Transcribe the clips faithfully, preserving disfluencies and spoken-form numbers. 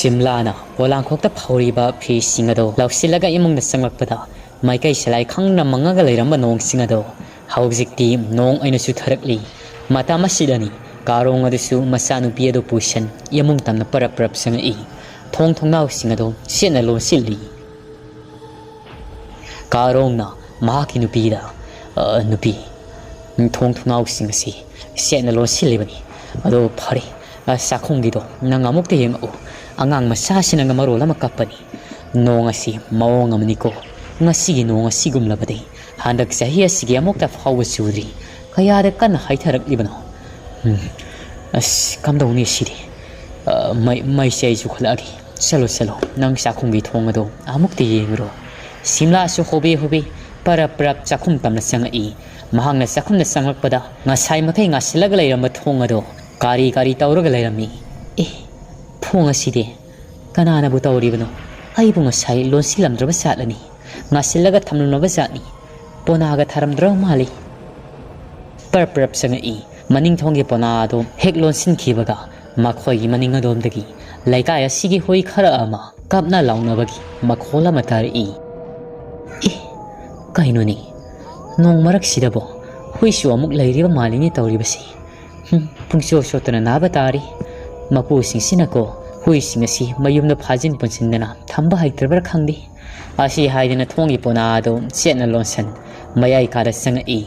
ꯁꯤꯝꯂꯥꯅ ꯄꯣꯂꯥꯡꯈꯣꯛꯇ ꯐꯧꯔꯤꯕ ꯐꯤꯁꯤꯡ ꯑꯗꯨ ꯂꯧꯁꯤꯜꯂꯒ ꯏꯃꯨꯡꯗ ꯆꯪꯂꯛꯄꯗ, ꯃꯥꯏꯀꯩ ꯁꯂꯥꯏ ꯈꯪꯅ ꯃꯪꯉꯒ ꯂꯩꯔꯝꯕ ꯅꯣꯡꯁꯤꯡ ꯑꯗꯨ ꯍꯧꯖꯤꯛꯇꯤ ꯅꯣꯡ ꯑꯣꯏꯅ ꯆꯨꯊꯔꯛꯂꯤ꯫ ꯃꯇꯝ ꯑꯁꯤꯗꯅꯤ ꯀꯥꯔꯣꯡ ꯑꯗꯨꯁꯨ ꯃꯆꯥꯅꯨꯄꯤ ꯑꯗꯨ ꯄꯨꯁꯟ ꯏꯃꯨꯡ ꯇꯝꯅ ꯄꯔꯞ ꯄꯔꯞ ꯆꯪꯉꯛꯏ꯫ ꯊꯣꯡ ꯊꯣꯡꯅꯥꯎꯁꯤꯡ ꯑꯗꯨ ꯆꯦꯠꯅ ꯂꯣꯟꯁꯤꯜꯂꯤ꯫ ꯀꯥꯔꯣꯡꯅ ꯃꯍꯥꯛꯀꯤ ꯅꯨꯄꯤꯗ, "ꯑ, ꯅꯨꯄꯤ, ꯊꯣꯡ ꯊꯣꯡꯅꯥꯎꯁꯤꯡ ꯑꯁꯤ ꯆꯦꯠꯅ ꯂꯣꯟꯁꯤꯜꯂꯤꯕꯅꯤ꯫ ꯑꯗꯣ ꯐꯔꯦ, ꯑ, ꯆꯥꯛꯈꯨꯝꯒꯤꯗꯣ ꯅꯪ ꯑꯃꯨꯛꯇ ꯌꯦꯡꯉꯛꯎ꯫ ꯑꯉꯥꯡ ꯃꯆꯥꯁꯤꯅ ꯃꯔꯣꯜ ꯑꯃ ꯀꯞꯄꯅꯤ꯫ ꯅꯣꯡ ꯑꯁꯤ ꯃꯑꯣꯡ ꯑꯃꯅꯤꯀꯣ꯫ ꯉꯁꯤꯒꯤ ꯅꯣꯡ ꯑꯁꯤꯒꯨꯝꯂꯕꯗꯤ ꯍꯟꯗꯛ ꯆꯍꯤ ꯑꯁꯤꯒꯤ ꯑꯃꯨꯛꯇ ꯐꯥꯎꯕ ꯆꯨꯗ꯭ꯔꯤ꯫ ꯀꯌꯥꯗ ꯀꯟꯅ ꯍꯩꯊꯔꯛꯂꯤꯕꯅꯣ? ꯎꯝ, ꯑꯁ, ꯀꯝꯗꯧꯅꯤ ꯁꯤꯗꯤ? ꯑ, ꯃꯩ-, ꯃꯩꯁꯦ ꯑꯩ ꯆꯨꯈꯠꯂꯛꯑꯒꯦ꯫ ꯆꯠꯂꯣ, ꯆꯠꯂꯣ, ꯅꯪ ꯆꯥꯛꯈꯨꯝꯒꯤ ꯊꯣꯡ ꯑꯗꯣ ꯑꯃꯨꯛꯇ ꯌꯦꯡꯉꯨꯔꯣ꯫" ꯁꯤꯝꯂꯥꯁꯨ ꯍꯣꯕꯦ ꯍꯣꯕꯦ ꯄꯔꯞ ꯄꯔꯞ ꯆꯥꯛꯈꯨꯝ ꯇꯝꯅ ꯆꯪꯉꯛꯏ꯫ ꯃꯍꯥꯛꯅ ꯆꯥꯛꯈꯨꯝꯗ ꯆꯪꯂꯛꯄꯗ ꯉꯁꯥꯏ ꯃꯈꯩ ꯉꯥꯁꯤꯜꯂꯒ ꯂꯩꯔꯝꯕ ꯊꯣꯡ ꯑꯗꯣ ꯀꯥꯔꯤ ꯀꯥꯔꯤ ꯇꯧꯔꯒ ꯂꯩꯔꯝꯃꯤ꯫ "ꯑꯦ, ꯊꯣꯡ ꯑꯁꯤꯗꯤ ꯀꯅꯥꯅꯕꯨ ꯇꯧꯔꯤꯕꯅꯣ? ꯑꯩꯕꯨ ꯉꯁꯥꯏ ꯂꯣꯟꯁꯤꯜꯂꯝꯗ꯭ꯔꯕ ꯖꯥꯠꯂꯅꯤ꯫ ꯉꯥꯁꯤꯜꯂꯒ ꯊꯝꯂꯝꯂꯕ ꯖꯥꯠꯅꯤ꯫ ꯄꯣꯅꯥꯒ ꯊꯥꯔꯝꯗ꯭ꯔꯕ ꯃꯥꯜꯂꯤ꯫" ꯄꯔꯞ ꯄꯔꯞ ꯆꯪꯉꯛꯏ꯫ ꯃꯅꯤꯡ ꯊꯣꯡꯒꯤ ꯄꯣꯅꯥ ꯑꯗꯨ ꯍꯦꯛ ꯂꯣꯟꯁꯤꯟꯈꯤꯕꯒ ꯃꯈꯣꯏꯒꯤ ꯃꯅꯤꯡ ꯑꯗꯣꯝꯗꯒꯤ ꯂꯩꯀꯥꯏ ꯑꯁꯤꯒꯤ ꯍꯨꯏ ꯈꯔ ꯑꯃ ꯀꯞꯅ ꯂꯥꯎꯅꯕꯒꯤ ꯃꯈꯣꯜ ꯑꯃ ꯇꯥꯔꯛꯏ꯫ "ꯑꯦ, ꯀꯩꯅꯣꯅꯦ? ꯅꯣꯡ ꯃꯔꯛꯁꯤꯗꯕꯣ ꯍꯨꯏꯁꯨ ꯑꯃꯨꯛ ꯂꯩꯔꯤꯕ ꯃꯥꯜꯂꯤꯅꯦ ꯇꯧꯔꯤꯕꯁꯤ꯫ ꯍꯨꯝ, ꯄꯨꯡꯆꯣꯠ ꯆꯣꯠꯇꯅ ꯅꯥꯕ ꯇꯥꯔꯤ꯫ ꯃꯄꯨꯁꯤꯡꯁꯤꯅꯀꯣ ꯍꯨꯏꯁꯤꯡ ꯑꯁꯤ ꯃꯌꯨꯝꯗ ꯐꯥꯖꯤꯟ ꯄꯨꯟꯁꯤꯟꯗꯅ ꯊꯝꯕ ꯍꯩꯇ꯭ꯔꯕ꯭ꯔꯥ ꯈꯪꯗꯦ꯫" ꯑꯁꯤ ꯍꯥꯏꯗꯅ ꯊꯣꯡꯒꯤ ꯄꯣꯅꯥ ꯑꯗꯨ ꯆꯦꯠꯅ ꯂꯣꯟꯁꯟ ꯃꯌꯥꯏ ꯀꯥꯗ ꯆꯪꯉꯛꯏ꯫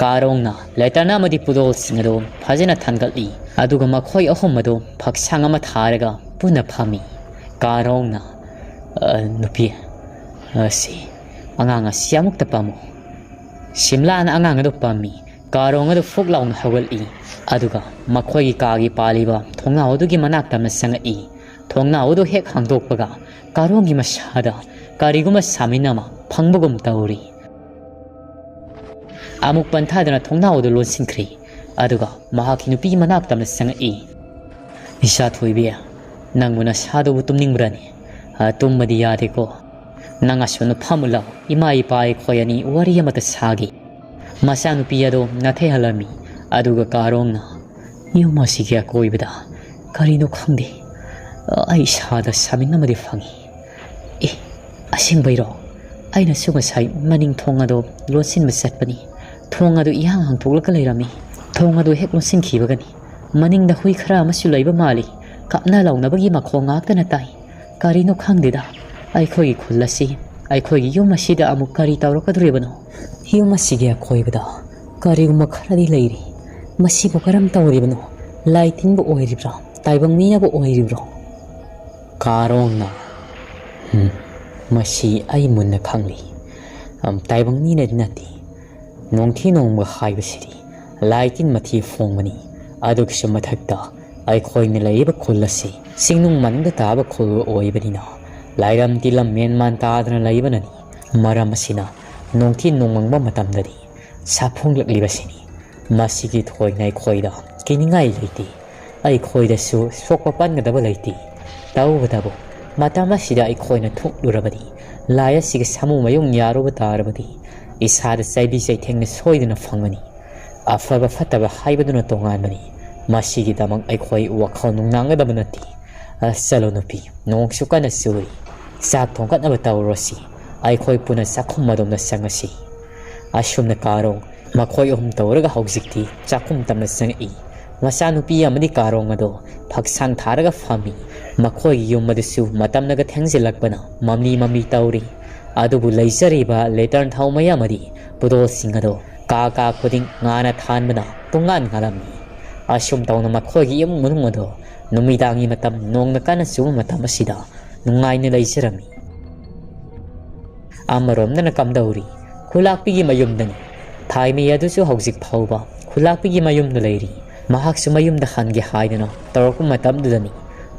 ꯀꯥꯔꯣꯡꯅ ꯂꯦꯇꯔꯅ ꯑꯃꯗꯤ ꯄꯨꯗꯣꯜꯁꯤꯡ ꯑꯗꯨ ꯐꯖꯅ ꯊꯥꯡꯒꯠꯂꯤ꯫ ꯑꯗꯨꯒ ꯃꯈꯣꯏ ꯑꯍꯨꯝ ꯑꯗꯨ ꯐꯛꯁꯥꯡ ꯑꯃ ꯊꯥꯔꯒ ꯄꯨꯟꯅ ꯐꯝꯃꯤ꯫ ꯀꯥꯔꯣꯡꯅ, "ꯑ, ꯅꯨꯄꯤ, ꯑ, ꯁꯤ ꯑꯉꯥꯡ ꯑꯁꯤ ꯑꯃꯨꯛꯇ ꯄꯝꯃꯨ꯫" ꯁꯤꯝꯂꯥꯅ ꯑꯉꯥꯡ ꯑꯗꯨ ꯄꯝꯃꯤ꯫ ꯀꯥꯔꯣꯡ ꯑꯗꯨ ꯐꯨꯛ ꯂꯥꯎꯅ ꯍꯧꯒꯠꯂꯤ꯫ ꯑꯗꯨꯒ ꯃꯈꯣꯏꯒꯤ ꯀꯥꯒꯤ ꯄꯥꯜꯂꯤꯕ ꯊꯣꯡꯅꯥꯎ ꯑꯗꯨꯒꯤ ꯃꯅꯥꯛ ꯇꯝꯅ ꯆꯪꯉꯛꯏ꯫ ꯊꯣꯡꯅꯥꯎ ꯑꯗꯨ ꯍꯦꯛ ꯍꯥꯡꯗꯣꯛꯄꯒ ꯀꯥꯔꯣꯡꯒꯤ ꯃꯁꯥꯗ ꯀꯔꯤꯒꯨꯝꯕ ꯁꯥꯃꯤꯟ ꯑꯃ ꯐꯪꯕꯒꯨꯝ ꯇꯧꯔꯤ꯫ ꯑꯃꯨꯛ ꯄꯟꯊꯥꯗꯨꯅ ꯊꯣꯡꯅꯥꯎ ꯑꯗꯨ ꯂꯣꯟꯁꯤꯟꯈ꯭ꯔꯦ꯫ ꯑꯗꯨꯒ ꯃꯍꯥꯛꯀꯤ ꯅꯨꯄꯤ ꯃꯅꯥꯛ ꯇꯝꯅ ꯆꯪꯉꯛꯏ꯫ "ꯏꯆꯥ ꯊꯣꯏꯕꯤ, ꯅꯪꯕꯨ ꯅꯁꯥꯗꯨꯕꯨ ꯇꯨꯝꯅꯤꯡꯕ꯭ꯔꯥꯅꯦ? ꯑ, ꯇꯨꯝꯕꯗꯤ ꯌꯥꯗꯦꯀꯣ꯫ ꯅꯪ ꯑꯁꯣꯝꯗ ꯐꯝꯃꯨ ꯂꯥꯎ, ꯏꯃꯥ ꯏꯄꯥ ꯑꯩꯈꯣꯏ ꯑꯅꯤ ꯋꯥꯔꯤ ꯑꯃꯇ ꯁꯥꯒꯦ꯫" ꯃꯆꯥꯅꯨꯄꯤ ꯑꯗꯨ ꯅꯥꯊꯩꯍꯜꯂꯝꯃꯤ꯫ ꯑꯗꯨꯒ ꯀꯥꯔꯣꯡꯅ, "ꯌꯨꯝ ꯑꯁꯤꯒꯤ ꯑꯀꯣꯏꯕꯗ ꯀꯔꯤꯅꯣ ꯈꯪꯗꯦ, ꯑꯩ ꯏꯁꯥꯗ ꯁꯥꯃꯤꯡ ꯑꯃꯗꯤ ꯐꯪꯉꯤ꯫ ꯑꯦ, ꯑꯁꯦꯡꯕꯩꯔꯣ? ꯑꯩꯅꯁꯨ ꯉꯁꯥꯏ ꯃꯅꯤꯡ ꯊꯣꯡ ꯑꯗꯣ ꯂꯣꯟꯁꯤꯟꯕ ꯆꯠꯄꯅꯤ꯫ ꯊꯣꯡ ꯑꯗꯨ ꯏꯍꯥꯡ ꯍꯥꯡꯇꯣꯛꯂꯒ ꯂꯩꯔꯝꯃꯤ꯫ ꯊꯣꯡ ꯑꯗꯨ ꯍꯦꯛ ꯂꯣꯟꯁꯤꯟꯈꯤꯕꯒꯅꯤ ꯃꯅꯤꯡꯗ ꯍꯨꯏ ꯈꯔ ꯑꯃꯁꯨ ꯂꯩꯕ ꯃꯥꯜꯂꯤ꯫ ꯀꯞꯅ ꯂꯥꯎꯅꯕꯒꯤ ꯃꯈꯣꯜ ꯉꯥꯛꯇꯅ ꯇꯥꯏ꯫ ꯀꯔꯤꯅꯣ ꯈꯪꯗꯦꯗ, ꯑꯩꯈꯣꯏꯒꯤ ꯈꯨꯜ ꯑꯁꯤ, ꯑꯩꯈꯣꯏꯒꯤ ꯌꯨꯝ ꯑꯁꯤꯗ ꯑꯃꯨꯛ ꯀꯔꯤ ꯇꯧꯔꯛꯀꯗꯧꯔꯤꯕꯅꯣ? ꯌꯨꯝ ꯑꯁꯤꯒꯤ ꯑꯀꯣꯏꯕꯗ ꯀꯔꯤꯒꯨꯝꯕ ꯈꯔꯗꯤ ꯂꯩꯔꯤ꯫ ꯃꯁꯤꯕꯨ ꯀꯔꯝ ꯇꯧꯔꯤꯕꯅꯣ? ꯂꯥꯏ ꯇꯤꯟꯕꯨ ꯑꯣꯏꯔꯤꯕ꯭ꯔꯥ? ꯇꯥꯏꯕꯪ ꯃꯤꯅꯕꯨ ꯑꯣꯏꯔꯤꯕ꯭ꯔꯣ? ꯀꯥꯔꯣꯡꯅ, "ꯎꯝ, ꯃꯁꯤ ꯑꯩ ꯃꯨꯟꯅ ꯈꯪꯂꯤ꯫ ꯑꯝ, ꯇꯥꯏꯕꯪ ꯃꯤꯅꯗꯤ ꯅꯠꯇꯦ꯫ ꯅꯣꯡꯊꯤ ꯅꯣꯡꯃ ꯍꯥꯏꯕꯁꯤꯗꯤ ꯂꯥꯏ ꯇꯤꯟ ꯃꯊꯤ ꯐꯣꯡꯕꯅꯤ꯫ ꯑꯗꯨꯒꯤꯁꯨ ꯃꯊꯛꯇ ꯑꯩꯈꯣꯏꯅ ꯂꯩꯔꯤꯕ ꯈꯨꯜ ꯑꯁꯤ ꯆꯤꯡꯅꯨꯡ ꯃꯅꯨꯡꯗ ꯇꯥꯕ ꯈꯨꯜ ꯑꯣꯏꯕꯅꯤꯅ ꯂꯥꯏꯔꯝ ꯇꯤꯂꯝ ꯃꯦꯟ ꯃꯥꯟ ꯇꯥꯗꯅ ꯂꯩꯕꯅꯅꯤ꯫ ꯃꯔꯝ ꯑꯁꯤꯅ ꯅꯣꯡꯊꯤ ꯅꯣꯡꯃꯪꯕ ꯃꯇꯝꯗꯗꯤ ꯁꯥꯐꯣꯡꯂꯛꯂꯤꯕꯁꯤꯅꯤ꯫ ꯃꯁꯤꯒꯤ ꯊꯣꯏꯅ ꯑꯩꯈꯣꯏꯗ ꯀꯤꯅꯤꯡꯉꯥꯏ ꯂꯩꯇꯦ꯫ ꯑꯩꯈꯣꯏꯗꯁꯨ ꯁꯣꯛꯄ ꯄꯟꯒꯗꯕ ꯂꯩꯇꯦ꯫ ꯇꯧꯕꯇꯕꯨ ꯃꯇꯝ ꯑꯁꯤꯗ ꯑꯩꯈꯣꯏꯅ ꯊꯣꯛꯂꯨꯔꯕꯗꯤ ꯂꯥꯏ ꯑꯁꯤꯒꯤ ꯁꯥꯃꯨ ꯃꯌꯨꯡ ꯌꯥꯔꯨꯕ ꯇꯥꯔꯕꯗꯤ ꯏꯁꯥꯗ ꯆꯩꯕꯤ ꯆꯩꯊꯦꯡꯅ ꯁꯣꯏꯗꯅ ꯐꯪꯒꯅꯤ꯫ ꯑꯐꯕ ꯐꯠꯇꯕ ꯍꯥꯏꯕꯗꯨꯅ ꯇꯣꯉꯥꯟꯕꯅꯤ꯫ ꯃꯁꯤꯒꯤꯗꯃꯛ ꯑꯩꯈꯣꯏ ꯋꯥꯈꯜ ꯅꯨꯡꯅꯥꯡꯒꯗꯕ ꯅꯠꯇꯦ꯫ ꯑ, ꯆꯠꯂꯣ ꯅꯨꯄꯤ, ꯅꯣꯡꯁꯨ ꯀꯟꯅ ꯆꯨꯔꯤ꯫ ꯆꯥꯛ ꯊꯣꯡꯒꯠꯅꯕ ꯇꯧꯔꯨꯔꯁꯤ꯫ ꯑꯩꯈꯣꯏ ꯄꯨꯟꯅ ꯆꯥꯛꯈꯨꯝ ꯑꯗꯣꯝꯗ ꯆꯪꯉꯁꯤ꯫" ꯑꯁꯨꯝꯅ ꯀꯥꯔꯣꯡ ꯃꯈꯣꯏ ꯑꯍꯨꯝ ꯇꯧꯔꯒ ꯍꯧꯖꯤꯛꯇꯤ ꯆꯥꯛꯈꯨꯝ ꯇꯝꯅ ꯆꯪꯉꯛꯏ꯫ ꯃꯆꯥꯅꯨꯄꯤ ꯑꯃꯗꯤ ꯀꯥꯔꯣꯡ ꯑꯗꯣ ꯐꯛꯁꯥꯡ ꯊꯥꯔꯒ ꯐꯝꯃꯤ꯫ ꯃꯈꯣꯏꯒꯤ ꯌꯨꯝ ꯑꯗꯨꯁꯨ ꯃꯇꯝꯅꯒ ꯊꯦꯡꯖꯤꯜꯂꯛꯄꯅ ꯃꯝꯂꯤ ꯃꯝꯂꯤ ꯇꯧꯔꯤ꯫ ꯑꯗꯨꯕꯨ ꯂꯩꯖꯔꯤꯕ ꯂꯦꯇꯔꯟ ꯊꯥꯎ ꯃꯩ ꯑꯃꯗꯤ ꯄꯨꯗꯣꯜꯁꯤꯡ ꯑꯗꯣ ꯀꯥ ꯀꯥ ꯈꯨꯗꯤꯡ ꯉꯥꯅ ꯊꯥꯟꯕꯅ ꯄꯨꯡꯉꯥꯟ ꯉꯥꯜꯂꯝꯃꯤ꯫ ꯑꯁꯨꯝ ꯇꯧꯅ ꯃꯈꯣꯏꯒꯤ ꯏꯃꯨꯡ ꯃꯅꯨꯡ ꯑꯗꯣ ꯅꯨꯃꯤꯗꯥꯡꯒꯤ ꯃꯇꯝ ꯅꯣꯡꯅ ꯀꯟꯅ ꯆꯨꯕ ꯃꯇꯝ ꯑꯁꯤꯗ ꯅꯨꯡꯉꯥꯏꯅ ꯂꯩꯖꯔꯝꯃꯤ꯫ ꯑꯃꯔꯣꯝꯗꯅ ꯀꯝꯗꯧꯔꯤ? ꯈꯨꯂꯥꯛꯄꯤꯒꯤ ꯃꯌꯨꯝꯗꯅꯤ꯫ ꯊꯥꯏꯃꯤ ꯑꯗꯨꯁꯨ ꯍꯧꯖꯤꯛ ꯐꯥꯎꯕ ꯈꯨꯂꯥꯛꯄꯤꯒꯤ ꯃꯌꯨꯝꯗ ꯂꯩꯔꯤ꯫ ꯃꯍꯥꯛꯁꯨ ꯃꯌꯨꯝꯗ ꯍꯟꯒꯦ ꯍꯥꯏꯗꯨꯅ ꯇꯧꯔꯛꯄ ꯃꯇꯝꯗꯨꯗꯅꯤ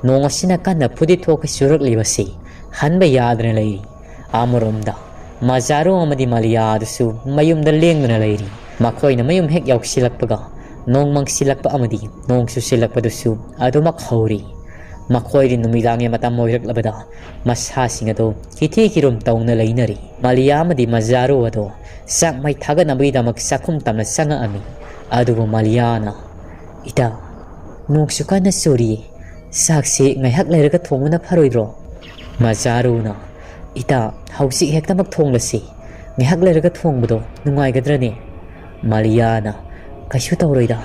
ꯅꯣꯡ ꯑꯁꯤꯅ ꯀꯟꯅ ꯐꯨꯗꯤꯠ ꯊꯣꯛꯀ ꯆꯨꯔꯛꯂꯤꯕꯁꯤ꯫ ꯍꯟꯕ ꯌꯥꯗꯅ ꯂꯩꯔꯤ꯫ ꯑꯃꯔꯣꯝꯗ ꯃꯖꯥꯔꯣ ꯑꯃꯗꯤ ꯃꯥꯂꯤꯌꯥ ꯑꯗꯨꯁꯨ ꯃꯌꯨꯝꯗ ꯂꯦꯡꯗꯨꯅ ꯂꯩꯔꯤ꯫ ꯃꯈꯣꯏꯅ ꯃꯌꯨꯝ ꯍꯦꯛ ꯌꯧꯁꯤꯜꯂꯛꯄꯒ ꯅꯣꯡ ꯃꯪꯁꯤꯜꯂꯛꯄ ꯑꯃꯗꯤ ꯅꯣꯡ ꯆꯨꯁꯤꯜꯂꯛꯄꯗꯨꯁꯨ ꯑꯗꯨꯃꯛ ꯍꯧꯔꯤ꯫ ꯃꯈꯣꯏꯗꯤ ꯅꯨꯃꯤꯗꯥꯡꯒꯤ ꯃꯇꯝ ꯑꯣꯏꯔꯛꯂꯕꯗ ꯃꯁꯥꯁꯤꯡ ꯑꯗꯨ ꯀꯤꯊꯤ ꯀꯤꯔꯨꯝ ꯇꯧꯅ ꯂꯩꯅꯔꯤ꯫ ꯃꯥꯂꯤꯌꯥ ꯑꯃꯗꯤ ꯃꯖꯥꯔꯣ ꯑꯗꯣ ꯆꯥꯛ ꯃꯩ ꯊꯥꯒꯠꯅꯕꯒꯤꯗꯃꯛ ꯆꯥꯛꯈꯨꯝ ꯇꯝꯅ ꯆꯪꯉꯛꯑꯝꯃꯤ꯫ ꯑꯗꯨꯕꯨ ꯃꯥꯂꯤꯌꯥꯅ, "ꯏꯇꯥ, ꯅꯣꯡꯁꯨ ꯀꯟꯅ ꯆꯨꯔꯤꯌꯦ, "ꯆꯥꯛꯁꯤ ꯉꯥꯏꯍꯥꯛ ꯂꯩꯔꯒ ꯊꯣꯡꯕꯅ ꯐꯔꯣꯏꯗ꯭ꯔꯣ?" ꯃꯖꯥꯔꯨꯅ, "ꯏꯇꯥ, ꯍꯧꯖꯤꯛ ꯍꯦꯛꯇꯃꯛ ꯊꯣꯡꯂꯁꯤ꯫ ꯉꯥꯏꯍꯥꯛ ꯂꯩꯔꯒ ꯊꯣꯡꯕꯗꯣ ꯅꯨꯡꯉꯥꯏꯒꯗ꯭ꯔꯅꯦ?" ꯃꯥꯂꯤꯌꯥꯅ, "ꯀꯩꯁꯨ ꯇꯧꯔꯣꯏꯗ꯫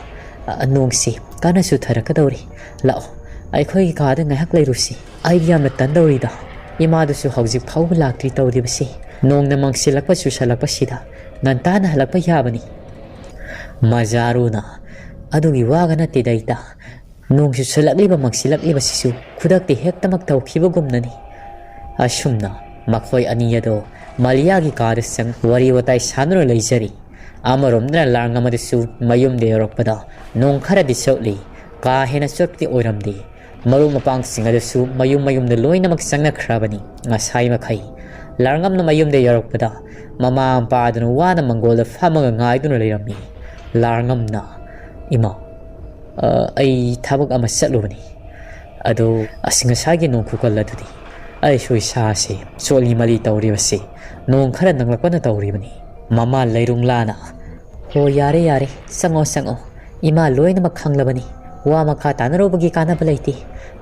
ꯑ, ꯅꯣꯡꯁꯤ ꯀꯟꯅ ꯆꯨꯊꯔꯛꯀꯗꯧꯔꯤ꯫ ꯂꯥꯛꯑꯣ, ꯑꯩꯈꯣꯏꯒꯤ ꯀꯥꯗ ꯉꯥꯏꯍꯥꯛ ꯂꯩꯔꯨꯁꯤ꯫ ꯑꯩꯗꯤ ꯌꯥꯝꯅ ꯇꯟꯗꯧꯔꯤꯗ꯫ ꯏꯃꯥꯗꯨꯁꯨ ꯍꯧꯖꯤꯛ ꯐꯥꯎꯕ ꯂꯥꯛꯇ꯭ꯔꯤ ꯇꯧꯔꯤꯕꯁꯤ꯫ ꯅꯣꯡꯅ ꯃꯪꯁꯤꯜꯂꯛꯄ ꯆꯨꯁꯜꯂꯛꯄꯁꯤꯗ ꯉꯟꯇꯥꯅ ꯍꯜꯂꯛꯄ ꯌꯥꯕꯅꯤ꯫" ꯃꯖꯥꯔꯨꯅ, "ꯑꯗꯨꯒꯤ ꯋꯥꯒ ꯅꯠꯇꯦꯗ ꯏꯇꯥ꯫ ꯅꯣꯡ ꯆꯨꯁꯜꯂꯛꯂꯤꯕ ꯃꯪꯁꯤꯜꯂꯛꯂꯤꯕꯁꯤꯁꯨ ꯈꯨꯗꯛꯇ ꯍꯦꯛꯇꯃꯛ ꯇꯧꯈꯤꯕꯒꯨꯝꯅꯅꯤ꯫" ꯑꯁꯨꯝꯅ ꯃꯈꯣꯏ ꯑꯅꯤ ꯑꯗꯣ ꯃꯥꯂꯤꯌꯥꯒꯤ ꯀꯥꯗ ꯆꯪ ꯋꯥꯔꯤ ꯋꯥꯇꯥꯏ ꯁꯥꯗꯨꯅ ꯂꯩꯖꯔꯤ꯫ ꯑꯃꯔꯣꯝꯗꯅ ꯂꯥꯡꯉꯝ ꯑꯗꯨꯁꯨ ꯃꯌꯨꯝꯗ ꯌꯧꯔꯛꯄꯗ ꯅꯣꯡ ꯈꯔꯗꯤ ꯆꯣꯠꯂꯤ꯫ ꯀꯥ ꯍꯦꯟꯅ ꯆꯣꯠꯄꯗꯤ ꯑꯣꯏꯔꯝꯗꯦ꯫ ꯃꯔꯨꯞ ꯃꯄꯥꯡꯁꯤꯡ ꯑꯗꯨꯁꯨ ꯃꯌꯨꯝ ꯃꯌꯨꯝꯗ ꯂꯣꯏꯅꯃꯛ ꯆꯪꯅꯈ꯭ꯔꯕꯅꯤ꯫ ꯉꯁꯥꯏ ꯃꯈꯩ ꯂꯥꯡꯉꯝꯅ ꯃꯌꯨꯝꯗ ꯌꯧꯔꯛꯄꯗ ꯃꯃꯥ ꯃꯄꯥ ꯑꯗꯨꯅ ꯋꯥꯅ ꯃꯪꯒꯣꯜꯗ ꯐꯝꯃꯒ ꯉꯥꯏꯗꯨꯅ ꯂꯩꯔꯝꯃꯤ꯫ ꯂꯥꯡꯉꯝꯅ, "ꯏꯃꯥ, ꯑ, ꯑꯩ ꯊꯕꯛ ꯑꯃ ꯆꯠꯂꯨꯕꯅꯤ꯫ ꯑꯗꯨ ꯑꯁ, ꯉꯁꯥꯏꯒꯤ ꯅꯣꯡ ꯈꯨꯀꯜ ꯑꯗꯨꯗꯤ ꯑꯩꯁꯨ ꯏꯁꯥꯁꯦ ꯆꯣꯠꯂꯤ ꯃꯥꯜꯂꯤ ꯇꯧꯔꯤꯕꯁꯤ ꯅꯣꯡ ꯈꯔ ꯅꯪꯂꯛꯄꯅ ꯇꯧꯔꯤꯕꯅꯤ꯫" ꯃꯃꯥ ꯂꯩꯔꯨꯡꯂꯥꯅ, "ꯍꯣ, ꯌꯥꯔꯦ, ꯌꯥꯔꯦ, ꯆꯪꯉꯣ, ꯆꯪꯉꯣ꯫ ꯏꯃꯥ ꯂꯣꯏꯅꯃꯛ ꯈꯪꯂꯕꯅꯤ꯫ ꯋꯥ ꯃꯈꯥ ꯇꯥꯅꯔꯨꯕꯒꯤ ꯀꯥꯟꯅꯕ ꯂꯩꯇꯦ꯫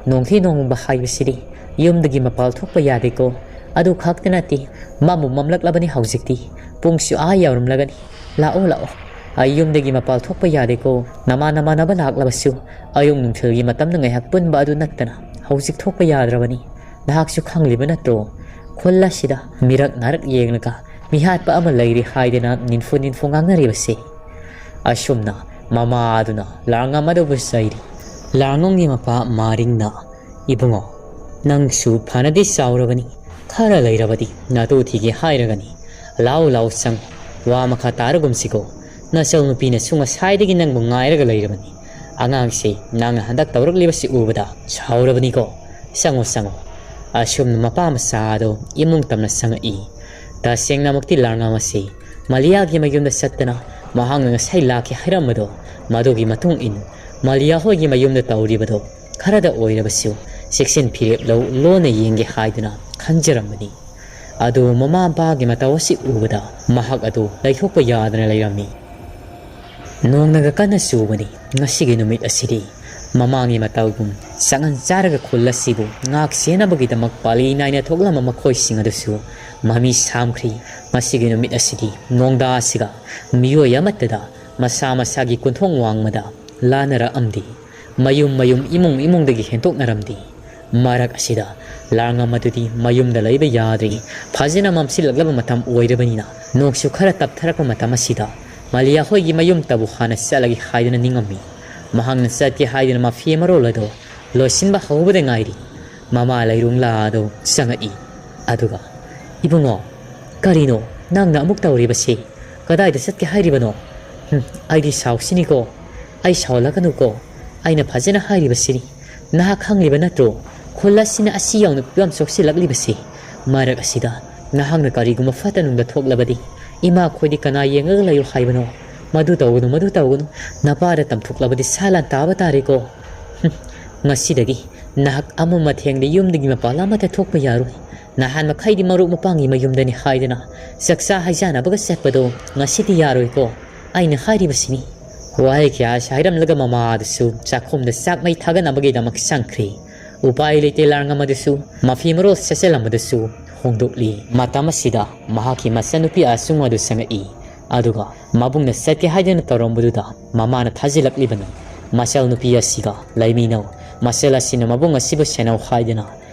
ꯅꯣꯡꯊꯤ ꯅꯣꯡꯃꯪꯕ ꯍꯥꯏꯕꯁꯤꯗꯤ ꯌꯨꯝꯗꯒꯤ ꯃꯄꯥꯜ ꯊꯣꯛꯄ ꯌꯥꯗꯦꯀꯣ꯫ ꯑꯗꯨ ꯈꯛꯇ ꯅꯠꯇꯦ, ꯃꯝꯕꯨ ꯃꯝꯂꯛꯂꯕꯅꯤ ꯍꯧꯖꯤꯛꯇꯤ꯫ ꯄꯨꯡꯁꯨ ꯑꯥ ꯌꯧꯔꯝꯂꯒꯅꯤ꯫ ꯂꯥꯛꯑꯣ, ꯂꯥꯛꯑꯣ꯫ ꯑꯩ ꯌꯨꯝꯗꯒꯤ ꯃꯄꯥꯜ ꯊꯣꯛꯄ ꯌꯥꯗꯦꯀꯣ꯫ ꯅꯃꯥꯟ ꯅꯃꯥꯟꯅꯕ ꯂꯥꯛꯂꯕꯁꯨ ꯑꯌꯨꯛ ꯅꯨꯡꯊꯤꯜꯒꯤ ꯃꯇꯝꯗ ꯉꯥꯏꯍꯥꯛ ꯄꯨꯟꯕ ꯑꯗꯨ ꯅꯠꯇꯅ ꯍꯧꯖꯤꯛ ꯊꯣꯛꯄ ꯌꯥꯗ꯭ꯔꯕꯅꯤ꯫ ꯅꯍꯥꯛꯁꯨ ꯈꯪꯂꯤꯕ ꯅꯠꯇ꯭ꯔꯣ? ꯈꯨꯜ ꯑꯁꯤꯗ ꯃꯤꯔꯛ ꯅꯥꯔꯛ ꯌꯦꯡꯂꯒ ꯃꯤꯍꯥꯠꯄ ꯑꯃ ꯂꯩꯔꯤ ꯍꯥꯏꯗꯅ ꯅꯤꯟꯐꯨ ꯅꯤꯟꯐꯨ ꯉꯥꯡꯅꯔꯤꯕꯁꯦ꯫" ꯑꯁꯨꯝꯅ ꯃꯃꯥ ꯑꯗꯨꯅ ꯂꯥꯡꯉꯝ ꯑꯗꯨꯕꯨ ꯆꯩꯔꯤ꯫ ꯂꯥꯡꯉꯝꯒꯤ ꯃꯄꯥ ꯃꯥꯔꯤꯡꯅ, "ꯏꯕꯨꯡꯉꯣ, ꯅꯪꯁꯨ ꯐꯅꯗꯤ ꯆꯥꯎꯔꯕꯅꯤ, ꯈꯔ ꯂꯩꯔꯕꯗꯤ ꯅꯇꯨ ꯊꯤꯒꯦ ꯍꯥꯏꯔꯒꯅꯤ꯫ ꯂꯥꯎ ꯂꯥꯎ ꯆꯪ, ꯋꯥ ꯃꯈꯥ ꯇꯥꯔꯒꯨꯝꯁꯤꯀꯣ꯫ ꯅꯆꯧ ꯅꯨꯄꯤꯅꯁꯨ ꯉꯁꯥꯏꯗꯒꯤ ꯅꯪꯕꯨ ꯉꯥꯏꯔꯒ ꯂꯩꯔꯕꯅꯤ꯫ ꯑꯉꯥꯡꯁꯤ ꯅꯪꯅ ꯍꯟꯗꯛ ꯇꯧꯔꯛꯂꯤꯕꯁꯤ ꯎꯕꯗ ꯁꯥꯎꯔꯕꯅꯤꯀꯣ꯫ ꯆꯪꯉꯣ, ꯆꯪꯉꯣ꯫" ꯑꯁꯨꯝꯅ ꯃꯄꯥ ꯃꯆꯥ ꯑꯗꯨ ꯏꯃꯨꯡ ꯇꯝꯅ ꯆꯪꯉꯛꯏ꯫ ꯇꯁꯦꯡꯅꯃꯛꯇꯤ ꯂꯥꯡꯉꯝ ꯑꯁꯤ ꯃꯥꯂꯤꯌꯥꯒꯤ ꯃꯌꯨꯝꯗ ꯆꯠꯇꯅ ꯃꯍꯥꯛꯅ ꯉꯁꯥꯏ ꯂꯥꯛꯀꯦ ꯍꯥꯏꯔꯝꯕꯗꯣ, ꯃꯗꯨꯒꯤ ꯃꯇꯨꯡ ꯏꯟ ꯃꯥꯂꯤꯌꯥ ꯍꯣꯏꯒꯤ ꯃꯌꯨꯝꯗ ꯇꯧꯔꯤꯕꯗꯣ ꯈꯔꯗ ꯑꯣꯏꯔꯕꯁꯨ ꯆꯦꯛꯁꯤꯟ ꯐꯤꯔꯦꯞ ꯂꯧ ꯂꯣꯟꯅ ꯌꯦꯡꯒꯦ ꯍꯥꯏꯗꯨꯅ ꯈꯟꯖꯔꯝꯕꯅꯤ꯫ ꯑꯗꯨꯕꯨ ꯃꯃꯥ ꯃꯄꯥꯒꯤ ꯃꯇꯧ ꯑꯁꯤ ꯎꯕꯗ ꯃꯍꯥꯛ ꯑꯗꯨ ꯂꯩꯊꯣꯛꯄ ꯌꯥꯗꯅ ꯂꯩꯔꯝꯃꯤ꯫ ꯅꯣꯡꯅꯒ ꯀꯟꯅ ꯆꯨꯕꯅꯤ꯫ ꯉꯁꯤꯒꯤ ꯅꯨꯃꯤꯠ ꯑꯁꯤꯗꯤ ꯃꯃꯥꯡꯒꯤ ꯃꯇꯧꯒꯨꯝ ꯆꯥꯛꯉꯟ ꯆꯥꯔꯒ ꯈꯨꯜ ꯑꯁꯤꯕꯨ ꯉꯥꯛ ꯁꯦꯟꯅꯕꯒꯤꯗꯃꯛ ꯄꯥꯂꯤ ꯅꯥꯏꯅ ꯊꯣꯛꯂꯝꯕ ꯃꯈꯣꯏꯁꯤꯡ ꯑꯗꯨꯁꯨ ꯃꯃꯤ ꯁꯥꯝꯈ꯭ꯔꯤ꯫ ꯉꯁꯤꯒꯤ ꯅꯨꯃꯤꯠ ꯑꯁꯤꯗꯤ ꯅꯣꯡꯗꯥ ꯑꯁꯤꯒ ꯃꯤꯑꯣꯏ ꯑꯃꯠꯇꯗ ꯃꯁꯥ ꯃꯁꯥꯒꯤ ꯀꯨꯟꯊꯣꯡ ꯋꯥꯡꯃꯗ ꯂꯥꯟꯅꯔꯛꯑꯝꯗꯦ꯫ ꯃꯌꯨꯝ ꯃꯌꯨꯝ, ꯏꯃꯨꯡ ꯏꯃꯨꯡꯗꯒꯤ ꯍꯦꯟꯗꯣꯛꯅꯔꯝꯗꯦ꯫ ꯃꯔꯛ ꯑꯁꯤꯗ ꯂꯥꯡꯉꯝ ꯑꯗꯨꯗꯤ ꯃꯌꯨꯝꯗ ꯂꯩꯕ ꯌꯥꯗ꯭ꯔꯦ꯫ ꯐꯖꯅ ꯃꯝꯁꯤꯜꯂꯛꯂꯕ ꯃꯇꯝ ꯑꯣꯏꯔꯕꯅꯤꯅ ꯅꯣꯡꯁꯨ ꯈꯔ ꯇꯞꯊꯔꯛꯄ ꯃꯇꯝ ꯑꯁꯤꯗ ꯃꯂꯤꯌꯥ ꯍꯣꯏꯒꯤ ꯃꯌꯨꯝꯇꯕꯨ ꯍꯥꯟꯅ ꯆꯠꯂꯒꯦ ꯍꯥꯏꯗꯨꯅ ꯅꯤꯡꯉꯝꯃꯤ꯫ ꯃꯍꯥꯛꯅ ꯆꯠꯀꯦ ꯍꯥꯏꯗꯨꯅ ꯃꯐꯤ ꯃꯔꯣꯜ ꯑꯗꯨ ꯂꯣꯏꯁꯤꯟꯕ ꯍꯧꯕꯗ ꯉꯥꯏꯔꯤ꯫ ꯃꯃꯥ ꯂꯩꯔꯨꯡꯂꯥ ꯑꯗꯨ ꯆꯪꯉꯛꯏ꯫ ꯑꯗꯨꯒ, "ꯏꯕꯨꯡꯉꯣ, ꯀꯔꯤꯅꯣ ꯅꯪꯅ ꯑꯃꯨꯛ ꯇꯧꯔꯤꯕꯁꯤ? ꯀꯗꯥꯏꯗ ꯆꯠꯀꯦ ꯍꯥꯏꯔꯤꯕꯅꯣ?" "ꯍꯨꯝ, ꯑꯩꯗꯤ ꯁꯥꯎꯁꯤꯅꯤꯀꯣ꯫ ꯑꯩ ꯁꯥꯎꯍꯜꯂꯛꯀꯅꯨꯀꯣ꯫ ꯑꯩꯅ ꯐꯖꯅ ꯍꯥꯏꯔꯤꯕꯁꯤꯅꯤ꯫ ꯅꯍꯥꯛ ꯈꯪꯂꯤꯕ ꯅꯠꯇ꯭ꯔꯣ? ꯈꯨꯜ ꯑꯁꯤꯅ ꯑꯁꯤ ꯌꯧꯅ ꯐꯤꯕꯝ ꯁꯣꯛꯆꯤꯜꯂꯛꯂꯤꯕꯁꯤ꯫ ꯃꯔꯛ ꯑꯁꯤꯗ ꯅꯍꯥꯛꯅ ꯀꯔꯤꯒꯨꯝꯕ ꯐꯠꯇ ꯅꯨꯡꯗ ꯊꯣꯛꯂꯕꯗꯤ ꯏꯃꯥ ꯈꯣꯏꯗꯤ ꯀꯅꯥ ꯌꯦꯡꯉꯒ ꯂꯩꯌꯨ ꯍꯥꯏꯕꯅꯣ? ꯃꯗꯨ ꯇꯧꯒꯅꯨ, ꯃꯗꯨ ꯇꯧꯒꯅꯨ꯫ ꯅꯄꯥꯗ ꯇꯝꯊꯣꯛꯂꯕꯗꯤ ꯁꯥ ꯂꯥꯟ ꯇꯥꯕ ꯇꯥꯔꯦꯀꯣ꯫ ꯍꯨꯝ, ꯉꯁꯤꯗꯒꯤ ꯅꯍꯥꯛ ꯑꯃꯝ ꯑꯊꯦꯡꯗ ꯌꯨꯝꯗꯒꯤ ꯃꯄꯥꯟ ꯑꯃꯠꯇ ꯊꯣꯛꯄ ꯌꯥꯔꯣꯏ꯫ ꯅꯍꯥꯟ ꯃꯈꯩꯗꯤ ꯃꯔꯨꯞ ꯃꯄꯥꯡꯒꯤ ꯃꯌꯨꯝꯗꯅꯤ ꯍꯥꯏꯗꯅ ꯆꯥꯛꯆꯥ ꯍꯩꯖꯥꯟꯅꯕꯒ ꯆꯠꯄꯗꯣ ꯉꯁꯤꯗꯤ ꯌꯥꯔꯣꯏꯀꯣ꯫ ꯑꯩꯅ ꯍꯥꯏꯔꯤꯕꯁꯤꯅꯤ꯫" ꯋꯥꯍꯩ ꯀꯌꯥ ꯑꯁꯤ ꯍꯥꯏꯔꯝꯂꯒ ꯃꯃꯥ ꯑꯗꯨꯁꯨ ꯆꯥꯛꯈꯨꯝꯗ ꯆꯥꯛ ꯃꯩ ꯊꯥꯒꯠꯅꯕꯒꯤꯗꯃꯛ ꯆꯪꯈ꯭ꯔꯤ꯫ ꯎꯄꯥꯏ ꯂꯩꯇꯦ, ꯂꯥꯡꯉꯝ ꯑꯗꯨꯁꯨ ꯃꯐꯤ ꯃꯔꯣꯜ ꯁꯦꯠꯆꯜꯂꯝꯕꯗꯨꯁꯨ ꯍꯣꯡꯗꯣꯛꯂꯤ꯫ ꯃꯇꯝ ꯑꯁꯤꯗ ꯃꯍꯥꯛꯀꯤ ꯃꯆꯟꯅꯨꯄꯤ ꯑꯁꯨꯡ ꯑꯗꯨ ꯆꯪꯉꯛꯏ꯫ ꯑꯗꯨꯒ ꯃꯕꯨꯡꯅ ꯆꯠꯀꯦ ꯍꯥꯏꯗꯅ ꯇꯧꯔꯝꯕꯗꯨꯗ ꯃꯃꯥꯅ ꯊꯥꯖꯤꯜꯂꯛꯂꯤꯕꯅꯤ꯫ ꯃꯆꯜꯅꯨꯄꯤ ꯑꯁꯤꯒ ꯂꯩꯃꯤꯟꯅꯧ꯫ ꯃꯆꯜ ꯑꯁꯤꯅ ꯃꯕꯨꯡ ꯑꯁꯤꯕꯨ ꯁꯦꯟꯅꯧ ꯍꯥꯏꯗꯅ꯫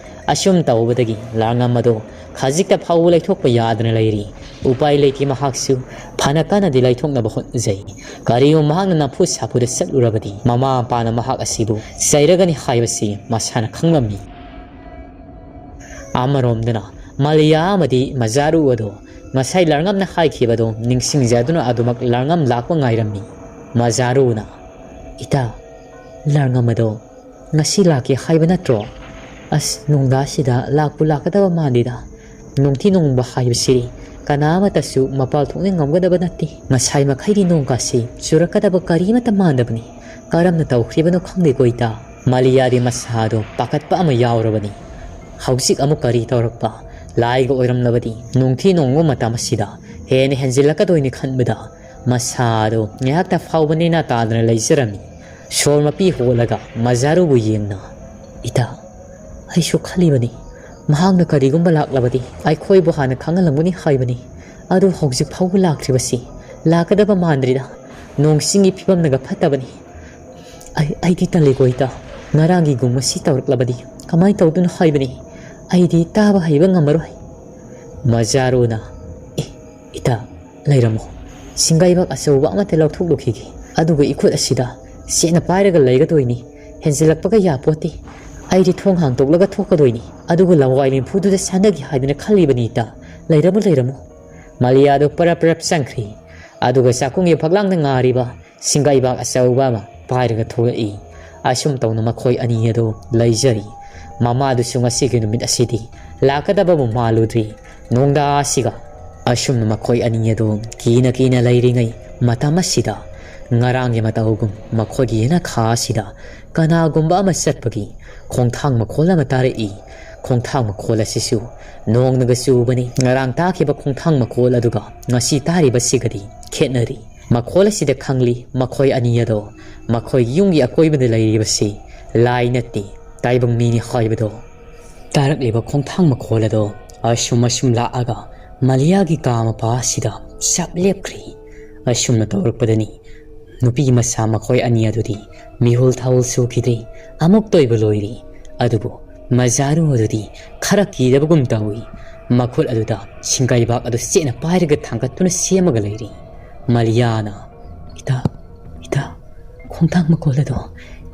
ꯑꯁꯨꯝ ꯇꯧꯕꯗꯒꯤ ꯂꯥꯡꯉꯝ ꯑꯗꯨ ꯈꯖꯤꯛꯇ ꯐꯥꯎꯕ ꯂꯩꯊꯣꯛꯄ ꯌꯥꯗꯅ ꯂꯩꯔꯤ꯫ ꯎꯄꯥꯏ ꯂꯩꯇꯦ, ꯃꯍꯥꯛꯁꯨ ꯐꯅ ꯀꯟꯅꯗꯤ ꯂꯩꯊꯣꯛꯅꯕ ꯍꯣꯠꯅꯖꯩ꯫ ꯀꯔꯤꯒꯨꯝꯕ ꯃꯍꯥꯛꯅ ꯅꯝꯐꯨ ꯁꯥꯐꯨꯗ ꯆꯠꯂꯨꯔꯕꯗꯤ ꯃꯃꯥ ꯃꯄꯥꯅ ꯃꯍꯥꯛ ꯑꯁꯤꯕꯨ ꯆꯩꯔꯒꯅꯤ ꯍꯥꯏꯕꯁꯤ ꯃꯁꯥꯅ ꯈꯪꯂꯝꯃꯤ꯫ ꯑꯃꯔꯣꯝꯗꯅ ꯃꯂꯤꯌꯥ ꯑꯃꯗꯤ ꯃꯖꯥꯔꯨ ꯑꯗꯣ ꯉꯁꯥꯏ ꯂꯥꯡꯉꯝꯅ ꯍꯥꯏꯈꯤꯕꯗꯣ ꯅꯤꯡꯁꯤꯡꯖꯗꯨꯅ ꯑꯗꯨꯃꯛ ꯂꯥꯡꯉꯝ ꯂꯥꯛꯄ ꯉꯥꯏꯔꯝꯃꯤ꯫ ꯃꯖꯥꯔꯨꯅ, "ꯏꯇꯥ, ꯂꯥꯡꯉꯝ ꯑꯗꯣ ꯉꯁꯤ ꯂꯥꯛꯀꯦ ꯍꯥꯏꯕ ꯅꯠꯇ꯭ꯔꯣ? ꯑꯁ, ꯅꯨꯡꯗꯥꯁꯤꯗ ꯂꯥꯛꯄꯨ ꯂꯥꯛꯀꯗꯕ ꯃꯥꯟꯗꯦꯗ꯫ ꯅꯨꯡꯊꯤ ꯅꯣꯡꯕ ꯍꯥꯏꯕꯁꯤꯗꯤ ꯀꯅꯥ ꯑꯃꯠꯇꯁꯨ ꯃꯄꯥꯜ ꯊꯣꯛꯅ ꯉꯝꯒꯗꯕ ꯅꯠꯇꯦ꯫ ꯉꯁꯥꯏ ꯃꯈꯩꯗꯤ ꯅꯣꯡ ꯀꯥꯁꯤ ꯆꯨꯔꯛꯀꯗꯕ ꯀꯔꯤꯃꯠꯇ ꯃꯥꯟꯗꯕꯅꯤ꯫ ꯀꯔꯝꯅ ꯇꯧꯈ꯭ꯔꯤꯕꯅꯣ ꯈꯪꯗꯦꯀꯣ ꯏꯇꯥ꯫" ꯃꯂꯤꯌꯥꯗꯤ ꯃꯁꯥꯗꯣ ꯄꯥꯈꯠꯄ ꯑꯃ ꯌꯥꯎꯔꯕꯅꯤ꯫ ꯍꯧꯖꯤꯛ ꯑꯃꯨꯛ ꯀꯔꯤ ꯇꯧꯔꯛꯄ? ꯂꯥꯏꯒ ꯑꯣꯏꯔꯝꯂꯕꯗꯤ ꯅꯨꯡꯊꯤ ꯅꯣꯡꯕ ꯃꯇꯝ ꯑꯁꯤꯗ ꯍꯦꯟꯅ ꯍꯦꯟꯖꯤꯜꯂꯛꯀꯗꯣꯏꯅꯤ ꯈꯟꯕꯗ ꯃꯁꯥꯗꯣ ꯉꯥꯏꯍꯥꯛꯇ ꯐꯥꯎꯕ ꯅꯦꯅꯥ ꯇꯥꯗꯅ ꯂꯩꯖꯔꯝꯃꯤ꯫ ꯁꯣꯔ ꯃꯄꯤ ꯍꯣꯜꯂꯒ ꯃꯖꯥꯔꯨꯕꯨ ꯌꯦꯡꯅ, "ꯏꯇꯥ, ꯑꯩꯁꯨ ꯈꯜꯂꯤꯕꯅꯤ, ꯃꯍꯥꯛꯅ ꯀꯔꯤꯒꯨꯝꯕ ꯂꯥꯛꯂꯕꯗꯤ ꯑꯩꯈꯣꯏꯕꯨ ꯍꯥꯟꯅ ꯈꯪꯍꯜꯂꯝꯒꯅꯤ ꯍꯥꯏꯕꯅꯤ꯫ ꯑꯗꯨ ꯍꯧꯖꯤꯛ ꯐꯥꯎꯕ ꯂꯥꯛꯇ꯭ꯔꯤꯕꯁꯤ ꯂꯥꯛꯀꯗꯕ ꯃꯥꯟꯗ꯭ꯔꯤꯗ꯫ ꯅꯣꯡ ꯆꯤꯡꯒꯤ ꯐꯤꯕꯝꯅꯒ ꯐꯠꯇꯕꯅꯤ꯫ ꯑꯩ, ꯑꯩꯗꯤ ꯇꯜꯂꯤꯀꯣ ꯏꯇꯥ꯫ ꯉꯔꯥꯡꯒꯤꯒꯨꯝꯕ ꯁꯤ ꯇꯧꯔꯛꯂꯕꯗꯤ ꯀꯃꯥꯏꯅ ꯇꯧꯗꯣꯏꯅꯣ ꯍꯥꯏꯕꯅꯤ꯫ ꯑꯩꯗꯤ ꯇꯥꯕ ꯍꯩꯕ ꯉꯝꯃꯔꯣꯏ꯫" ꯃꯖꯥꯔꯨꯅ, "ꯑꯦ, ꯏꯇꯥ, ꯂꯩꯔꯝꯃꯣ꯫ ꯁꯤꯡꯒꯩꯕꯥꯛ ꯑꯆꯧꯕ ꯑꯃꯠꯇ ꯂꯧꯊꯣꯛꯂꯨꯈꯤꯒꯦ꯫ ꯑꯗꯨꯒ ꯏꯈꯨꯠ ꯑꯁꯤꯗ ꯆꯦꯠꯅ ꯄꯥꯏꯔꯒ ꯂꯩꯒꯗꯣꯏꯅꯤ꯫ ꯍꯦꯟꯖꯤꯜꯂꯛꯄꯒ ꯌꯥꯄꯣꯠꯇꯦ꯫ ꯑꯩꯗꯤ ꯊꯣꯡ ꯍꯥꯡꯗꯣꯛꯂꯒ ꯊꯣꯛꯀꯗꯣꯏꯅꯤ꯫ ꯑꯗꯨꯒ ꯂꯋꯥꯏ ꯂꯦꯝꯐꯨꯗꯨꯗ ꯁꯥꯟꯅꯒꯦ ꯍꯥꯏꯗꯅ ꯈꯜꯂꯤꯕꯅꯤ ꯏꯇꯥ꯫ ꯂꯩꯔꯝꯃꯨ, ꯂꯩꯔꯝꯃꯨ꯫" ꯃꯂꯤꯌꯥꯗꯨ ꯄꯔꯞ ꯄꯔꯞ ꯆꯪꯈ꯭ꯔꯤ꯫ ꯑꯗꯨꯒ ꯆꯥꯛꯈꯨꯝꯒꯤ ꯐꯛꯂꯥꯡꯗ ꯉꯥꯔꯤꯕ ꯁꯤꯡꯒꯩꯕꯥꯛ ꯑꯆꯧꯕ ꯑꯃ ꯄꯥꯏꯔꯒ ꯊꯣꯛꯂꯛꯏ꯫ ꯑꯁꯨꯝ ꯇꯧꯅ ꯃꯈꯣꯏ ꯑꯅꯤ ꯑꯗꯨ ꯂꯩꯖꯔꯤ꯫ ꯃꯃꯥꯗꯨꯁꯨ ꯉꯁꯤꯒꯤ ꯅꯨꯃꯤꯠ ꯑꯁꯤꯗꯤ ꯂꯥꯛꯀꯗꯕꯕꯨ ꯃꯥꯜꯂꯨꯗ꯭ꯔꯤ꯫ ꯅꯣꯡꯗꯥ ꯑꯁꯤꯒ ꯑꯁꯨꯝꯅ ꯃꯈꯣꯏ ꯑꯅꯤ ꯑꯗꯨ ꯀꯤꯅ ꯀꯤꯅ ꯂꯩꯔꯤꯉꯩ ꯃꯇꯝ ꯑꯁꯤꯗ, ꯉꯔꯥꯡꯒꯤ ꯃꯇꯧꯒꯨꯝ ꯃꯈꯣꯏꯒꯤ ꯌꯦꯅꯈꯥ ꯑꯁꯤꯗ ꯀꯅꯥꯒꯨꯝꯕ ꯑꯃ ꯆꯠꯄꯒꯤ ꯈꯣꯡꯊꯥꯡ ꯃꯈꯣꯜ ꯑꯃ ꯇꯥꯔꯛꯏ꯫ ꯈꯣꯡꯊꯥꯡ ꯃꯈꯣꯜ ꯑꯁꯤꯁꯨ ꯅꯣꯡꯅꯒ ꯆꯨꯕꯅꯤ꯫ ꯉꯔꯥꯡ ꯇꯥꯈꯤꯕ ꯈꯣꯡꯊꯥꯡ ꯃꯈꯣꯜ ꯑꯗꯨꯒ ꯉꯁꯤ ꯇꯥꯔꯤꯕꯁꯤꯒꯗꯤ ꯈꯦꯠꯅꯔꯤ꯫ ꯃꯈꯣꯜ ꯑꯁꯤꯗ ꯈꯪꯂꯤ, ꯃꯈꯣꯏ ꯑꯅꯤ ꯑꯗꯣ ꯃꯈꯣꯏꯒꯤ ꯌꯨꯝꯒꯤ ꯑꯀꯣꯏꯕꯗ ꯂꯩꯔꯤꯕꯁꯤ ꯂꯥꯏ ꯅꯠꯇꯦ, ꯇꯥꯏꯕꯪ ꯃꯤꯅꯤ ꯍꯥꯏꯕꯗꯣ꯫ ꯇꯥꯔꯛꯂꯤꯕ ꯈꯣꯡꯊꯥꯡ ꯃꯈꯣꯜ ꯑꯗꯣ ꯑꯁꯨꯝ ꯑꯁꯨꯝ ꯂꯥꯛꯑꯒ ꯃꯂꯤꯌꯥꯒꯤ ꯀꯥ ꯃꯄꯥ ꯑꯁꯤꯗ ꯆꯞ ꯂꯦꯞꯈ꯭ꯔꯤ꯫ ꯑꯁꯨꯝꯅ ꯇꯧꯔꯛꯄꯗꯅꯤ ꯅꯨꯄꯤ ꯃꯆꯥ ꯃꯈꯣꯏ ꯑꯅꯤ ꯑꯗꯨꯗꯤ ꯃꯤꯍꯨꯜ ꯊꯥꯍꯨꯜ ꯁꯨꯈꯤꯗ꯭ꯔꯤ, ꯑꯃꯨꯛꯇ ꯑꯣꯏꯕ ꯂꯣꯏꯔꯤ꯫ ꯑꯗꯨꯕꯨ ꯃꯖꯥꯔꯨ ꯑꯗꯨꯗꯤ ꯈꯔ ꯀꯤꯗꯕꯒꯨꯝ ꯇꯧꯏ꯫ ꯃꯈꯨꯠ ꯑꯗꯨꯗ ꯁꯤꯡꯒꯩꯕꯥꯛ ꯑꯗꯨ ꯆꯦꯠꯅ ꯄꯥꯏꯔꯒ ꯊꯥꯡꯒꯠꯇꯨꯅ ꯁꯦꯝꯃꯒ ꯂꯩꯔꯤ꯫ ꯃꯂꯤꯌꯥꯅ, "ꯏꯇꯥ, ꯏꯇꯥ, ꯈꯣꯡꯊꯥꯡ ꯃꯈꯣꯜ ꯑꯗꯣ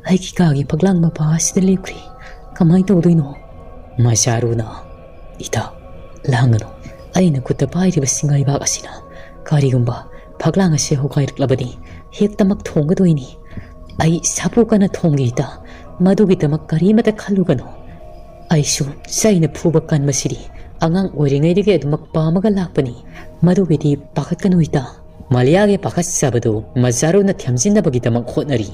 ꯑꯩꯒꯤ ꯀꯥꯒꯤ ꯐꯛꯂꯥꯡ ꯃꯄꯥ ꯑꯁꯤꯗ ꯂꯦꯞꯈ꯭ꯔꯤ꯫ ꯀꯃꯥꯏꯅ ꯇꯧꯗꯣꯏꯅꯣ?" ꯃꯖꯥꯔꯨꯅ, "ꯏꯇꯥ, ꯂꯥꯡꯒꯅꯨ꯫ ꯑꯩꯅ ꯈꯨꯠꯇ ꯄꯥꯏꯔꯤꯕ ꯁꯤꯡꯒꯩꯕꯥꯛ ꯑꯁꯤꯅ ꯀꯔꯤꯒꯨꯝꯕ ꯐꯛꯂꯥꯡ ꯑꯁꯤ ꯍꯣꯒꯥꯏꯔꯛꯂꯕꯗꯤ ꯍꯦꯛꯇꯃꯛ ꯊꯣꯡꯒꯗꯣꯏꯅꯤ꯫ ꯑꯩ ꯁꯥꯐꯨ ꯀꯟꯅ ꯊꯣꯡꯒꯦ ꯏꯇꯥ꯫ ꯃꯗꯨꯒꯤꯗꯃꯛ ꯀꯔꯤꯃꯠꯇ ꯈꯜꯂꯨꯒꯅꯨ꯫ ꯑꯩꯁꯨ ꯆꯩꯅ ꯐꯨꯕ ꯀꯟꯕꯁꯤꯗꯤ ꯑꯉꯥꯡ ꯑꯣꯏꯔꯤꯉꯩꯗꯒꯤ ꯑꯗꯨꯃꯛ ꯄꯥꯝꯃꯒ ꯂꯥꯛꯄꯅꯤ꯫ ꯃꯗꯨꯒꯤꯗꯤ ꯄꯥꯈꯠꯀꯅꯨ ꯏꯇꯥ꯫" ꯃꯂꯤꯌꯥꯒꯤ ꯄꯥꯈꯠꯆꯕꯗꯨ ꯃꯖꯥꯔꯨꯅ ꯊꯦꯝꯖꯤꯟꯅꯕꯒꯤꯗꯃꯛ ꯍꯣꯠꯅꯔꯤ꯫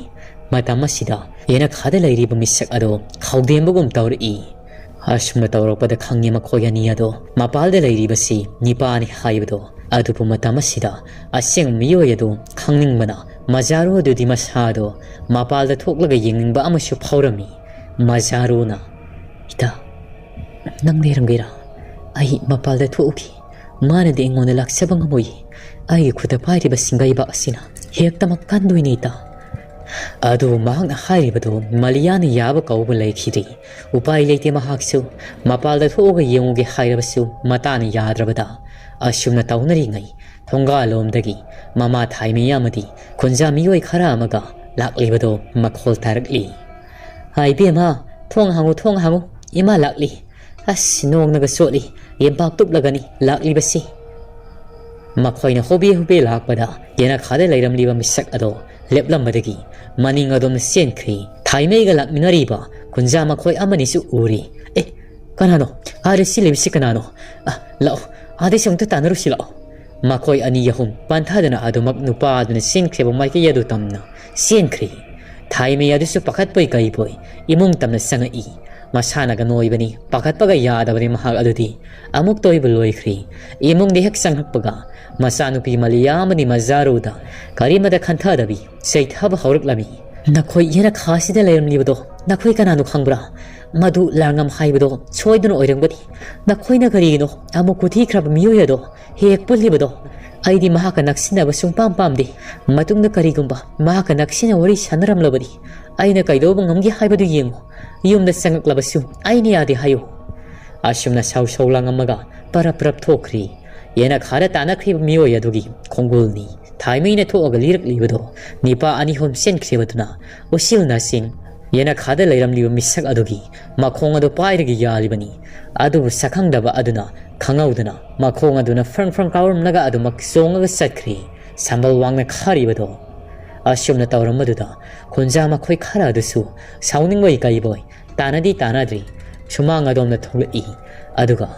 ꯃꯇꯝ ꯑꯁꯤꯗ ꯌꯦꯅꯈꯥꯗ ꯂꯩꯔꯤꯕ ꯃꯤꯁꯛ ꯑꯗꯣ ꯈꯧꯗꯦꯝꯕꯒꯨꯝ ꯇꯧꯔꯛꯏ꯫ ꯑꯁꯨꯝꯅ ꯇꯧꯔꯛꯄꯗ ꯈꯪꯉꯤ ꯃꯈꯣꯏ ꯑꯅꯤ ꯑꯗꯣ ꯃꯄꯥꯜꯗ ꯂꯩꯔꯤꯕꯁꯤ ꯅꯤꯄꯥꯅꯤ ꯍꯥꯏꯕꯗꯣ꯫ ꯑꯗꯨꯕꯨ ꯃꯇꯝ ꯑꯁꯤꯗ ꯑꯁꯦꯡꯕ ꯃꯤꯑꯣꯏ ꯑꯗꯨ ꯈꯪꯅꯤꯡꯕꯅ ꯃꯖꯥꯔꯨ ꯑꯗꯨꯗꯤ ꯃꯁꯥꯗꯣ ꯃꯄꯥꯜꯗ ꯊꯣꯛꯂꯒ ꯌꯦꯡꯅꯤꯡꯕ ꯑꯃꯁꯨ ꯐꯥꯎꯔꯝꯃꯤ꯫ ꯃꯖꯥꯔꯨꯅ, "ꯏꯇꯥ, ꯅꯪ ꯂꯩꯔꯝꯒꯦꯔꯥ? ꯑꯩ ꯃꯄꯥꯜꯗ ꯊꯣꯛꯎꯈꯤ꯫ ꯃꯥꯅꯗꯤ ꯑꯩꯉꯣꯟꯗ ꯂꯥꯛꯆꯕ ꯉꯝꯃꯣꯏꯌꯦ꯫ ꯑꯩꯒꯤ ꯈꯨꯠꯇ ꯄꯥꯏꯔꯤꯕ ꯁꯤꯡꯒꯩꯕꯥꯛ ꯑꯁꯤꯅ ꯍꯦꯛꯇꯃꯛ ꯀꯟꯗꯣꯏꯅꯦ, ꯏꯇꯥ꯫" ꯑꯗꯨꯕꯨ ꯃꯍꯥꯛꯅ ꯍꯥꯏꯔꯤꯕꯗꯨ ꯃꯂꯤꯌꯥꯅ ꯌꯥꯕ ꯀꯧꯕ ꯂꯩꯈꯤꯗꯦ꯫ ꯎꯄꯥꯏ ꯂꯩꯇꯦ, ꯃꯍꯥꯛꯁꯨ ꯃꯄꯥꯜꯗ ꯊꯣꯛꯑꯒ ꯌꯦꯡꯉꯨꯒꯦ ꯍꯥꯏꯔꯕꯁꯨ ꯃꯇꯥꯅ ꯌꯥꯗ꯭ꯔꯕꯗ, ꯑꯁꯨꯝꯅ ꯇꯧꯅꯔꯤꯉꯩ ꯊꯣꯡꯒꯥꯜꯂꯣꯝꯗꯒꯤ ꯃꯃꯥ ꯊꯥꯏꯃꯩ ꯑꯃꯗꯤ ꯈꯨꯟꯖꯥ ꯃꯤꯑꯣꯏ ꯈꯔ ꯑꯃꯒ ꯂꯥꯛꯂꯤꯕꯗꯣ ꯃꯈꯣꯜ ꯇꯥꯔꯛꯂꯤ꯫ "ꯍꯥꯏ ꯏꯕꯦꯝꯃ, ꯊꯣꯡ ꯍꯥꯡꯉꯨ, ꯊꯣꯡ ꯍꯥꯡꯉꯨ, ꯏꯃꯥ ꯂꯥꯛꯂꯤ꯫ ꯑꯁ, ꯅꯣꯡꯅꯒ ꯆꯣꯠꯂꯤ, ꯌꯦꯝꯄꯥꯛ ꯇꯨꯞꯂꯒꯅꯤ ꯂꯥꯛꯂꯤꯕꯁꯤ꯫" ꯃꯈꯣꯏꯅ ꯍꯣꯕꯦ ꯍꯣꯕꯦ ꯂꯥꯛꯄꯗ ꯌꯦꯅꯈꯥꯗ ꯂꯩꯔꯝꯂꯤꯕ ꯃꯤꯁꯛ ꯑꯗꯣ ꯂꯦꯞꯂꯝꯕꯗꯒꯤ ꯃꯅꯤꯡ ꯑꯗꯣꯝꯗ ꯆꯦꯟꯈ꯭ꯔꯤ꯫ ꯊꯥꯏꯃꯩꯒ ꯂꯥꯛꯃꯤꯟꯅꯔꯤꯕ ꯈꯨꯟꯖꯥ ꯃꯈꯣꯏ ꯑꯃꯅꯤꯁꯨ ꯎꯔꯤ꯫ "ꯑꯦ, ꯀꯅꯥꯅꯣ? ꯑꯥꯗ ꯆꯦꯜꯂꯤꯕꯁꯤ ꯀꯅꯥꯅꯣ? ꯑ, ꯂꯥꯛꯑꯣ, ꯑꯥꯗꯁꯨ ꯑꯃꯨꯛꯇ ꯇꯥꯟꯅꯔꯨꯁꯤ ꯂꯥꯛꯑꯣ꯫" ꯃꯈꯣꯏ ꯑꯅꯤ ꯑꯍꯨꯝ ꯄꯟꯊꯗꯅ ꯑꯗꯨꯃꯛ ꯅꯨꯄꯥ ꯑꯗꯨꯅ ꯆꯦꯟꯈ꯭ꯔꯤꯕ ꯃꯥꯏꯀꯩ ꯑꯗꯨ ꯇꯝꯅ ꯆꯦꯟꯈ꯭ꯔꯤ꯫ ꯊꯥꯏꯃꯩ ꯑꯗꯨꯁꯨ ꯄꯥꯈꯠꯄꯣꯏ ꯀꯩꯕꯣꯏ ꯏꯃꯨꯡ ꯇꯝꯅ ꯆꯪꯉꯛꯏ꯫ ꯃꯁꯥꯅꯒ ꯅꯣꯏꯕꯅꯤ, ꯄꯥꯈꯠꯄꯒ ꯌꯥꯗꯕꯅꯤ ꯃꯍꯥꯛ ꯑꯗꯨꯗꯤ꯫ ꯑꯃꯨꯛꯇ ꯑꯣꯏꯕ ꯂꯣꯏꯈ꯭ꯔꯤ꯫ ꯏꯃꯨꯡꯗ ꯍꯦꯛ ꯆꯪꯉꯛꯄꯒ ꯃꯆꯥꯅꯨꯄꯤ ꯃꯂꯤꯌꯥ ꯑꯃꯗꯤ ꯃꯖꯥꯔꯨꯗ ꯀꯔꯤꯃꯇ ꯈꯟꯊꯗꯕꯤ ꯆꯩꯊꯕ ꯍꯧꯔꯛꯂꯝꯃꯤ꯫ "ꯅꯈꯣꯏ ꯌꯦꯅꯈꯥꯁꯤꯗ ꯂꯩꯔꯝꯂꯤꯕꯗꯣ ꯅꯈꯣꯏ ꯀꯅꯥꯅꯣ ꯈꯪꯕ꯭ꯔꯥ? ꯃꯗꯨ ꯂꯥꯡꯉꯝ ꯍꯥꯏꯕꯗꯣ ꯁꯣꯏꯗꯅ ꯑꯣꯏꯔꯝꯒꯅꯤ꯫ ꯅꯈꯣꯏꯅ ꯀꯔꯤꯒꯤꯅꯣ ꯑꯃꯨꯛ ꯀꯨꯊꯤꯈ꯭ꯔꯕ ꯃꯤꯑꯣꯏ ꯑꯗꯣ ꯍꯦꯛ ꯄꯨꯜꯂꯤꯕꯗꯣ? ꯑꯩꯗꯤ ꯃꯍꯥꯛꯀ ꯅꯛꯁꯤꯟꯅꯕ ꯁꯨꯡꯄꯥꯝ ꯄꯥꯝꯗꯦ꯫ ꯃꯇꯨꯡꯗ ꯀꯔꯤꯒꯨꯝꯕ ꯃꯍꯥꯛꯀ ꯅꯛꯁꯤꯟꯅ ꯋꯥꯔꯤ ꯁꯥꯟꯅꯔꯝꯂꯕꯗꯤ ꯑꯩꯅ ꯀꯩꯗꯧꯕ ꯉꯝꯒꯦ ꯍꯥꯏꯕꯗꯨ ꯌꯦꯡꯉꯨ꯫ ꯌꯨꯝꯗ ꯆꯪꯉꯛꯂꯕꯁꯨ ꯑꯩꯅ ꯌꯥꯗꯦ ꯍꯥꯏꯌꯨ꯫" ꯑꯁꯨꯝꯅ ꯁꯧ ꯁꯧ ꯂꯥꯡꯉꯝꯃꯒ ꯄꯔꯞ ꯄꯔꯞ ꯊꯣꯛꯈ꯭ꯔꯤ꯫ ꯌꯦꯅꯈꯥꯗ ꯇꯥꯟꯅꯈ꯭ꯔꯤꯕ ꯃꯤꯑꯣꯏ ꯑꯗꯨꯒꯤ ꯈꯣꯡꯒꯨꯜꯅꯤ ꯊꯥꯏꯃꯩꯅ ꯊꯣꯛꯑꯒ ꯂꯤꯔꯛꯂꯤꯕꯗꯣ꯫ ꯅꯤꯄꯥ ꯑꯅꯤ ꯑꯍꯨꯝ ꯆꯦꯟꯈ꯭ꯔꯤꯕꯗꯨꯅ ꯎꯁꯤꯜ ꯅꯥꯁꯤꯡ ꯌꯦꯅꯈꯥꯗ ꯂꯩꯔꯝꯂꯤꯕ ꯃꯤꯁꯛ ꯑꯗꯨꯒꯤ ꯃꯈꯣꯡ ꯑꯗꯨ ꯄꯥꯏꯔꯒ ꯌꯥꯜꯂꯤꯕꯅꯤ꯫ ꯑꯗꯨꯕꯨ ꯁꯛꯈꯪꯗꯕ ꯑꯗꯨꯅ ꯈꯪꯍꯧꯗꯅ ꯃꯈꯣꯡ ꯑꯗꯨꯅ ꯐ꯭ꯔꯪ ꯐ꯭ꯔꯪ ꯀꯥꯎꯔꯝꯂꯒ ꯑꯗꯨꯃꯛ ꯆꯣꯡꯉꯒ ꯆꯠꯈ꯭ꯔꯤ꯫ ꯁꯝꯕꯜ ꯋꯥꯡꯅ ꯈꯥꯔꯤꯕꯗꯣ꯫ ꯑꯁꯨꯝꯅ ꯇꯧꯔꯝꯕꯗꯨꯗ ꯈꯨꯟꯖꯥ ꯃꯈꯣꯏ ꯈꯔ ꯑꯗꯨꯁꯨ ꯁꯥꯎꯅꯤꯡꯕꯣꯏ ꯀꯩꯕꯣꯏ ꯇꯥꯅꯗꯤ ꯇꯥꯅꯗ꯭ꯔꯤ꯫ ꯁꯨꯃꯥꯡ ꯑꯗꯣꯝꯗ ꯊꯣꯛꯂꯛꯏ꯫ ꯑꯗꯨꯒ,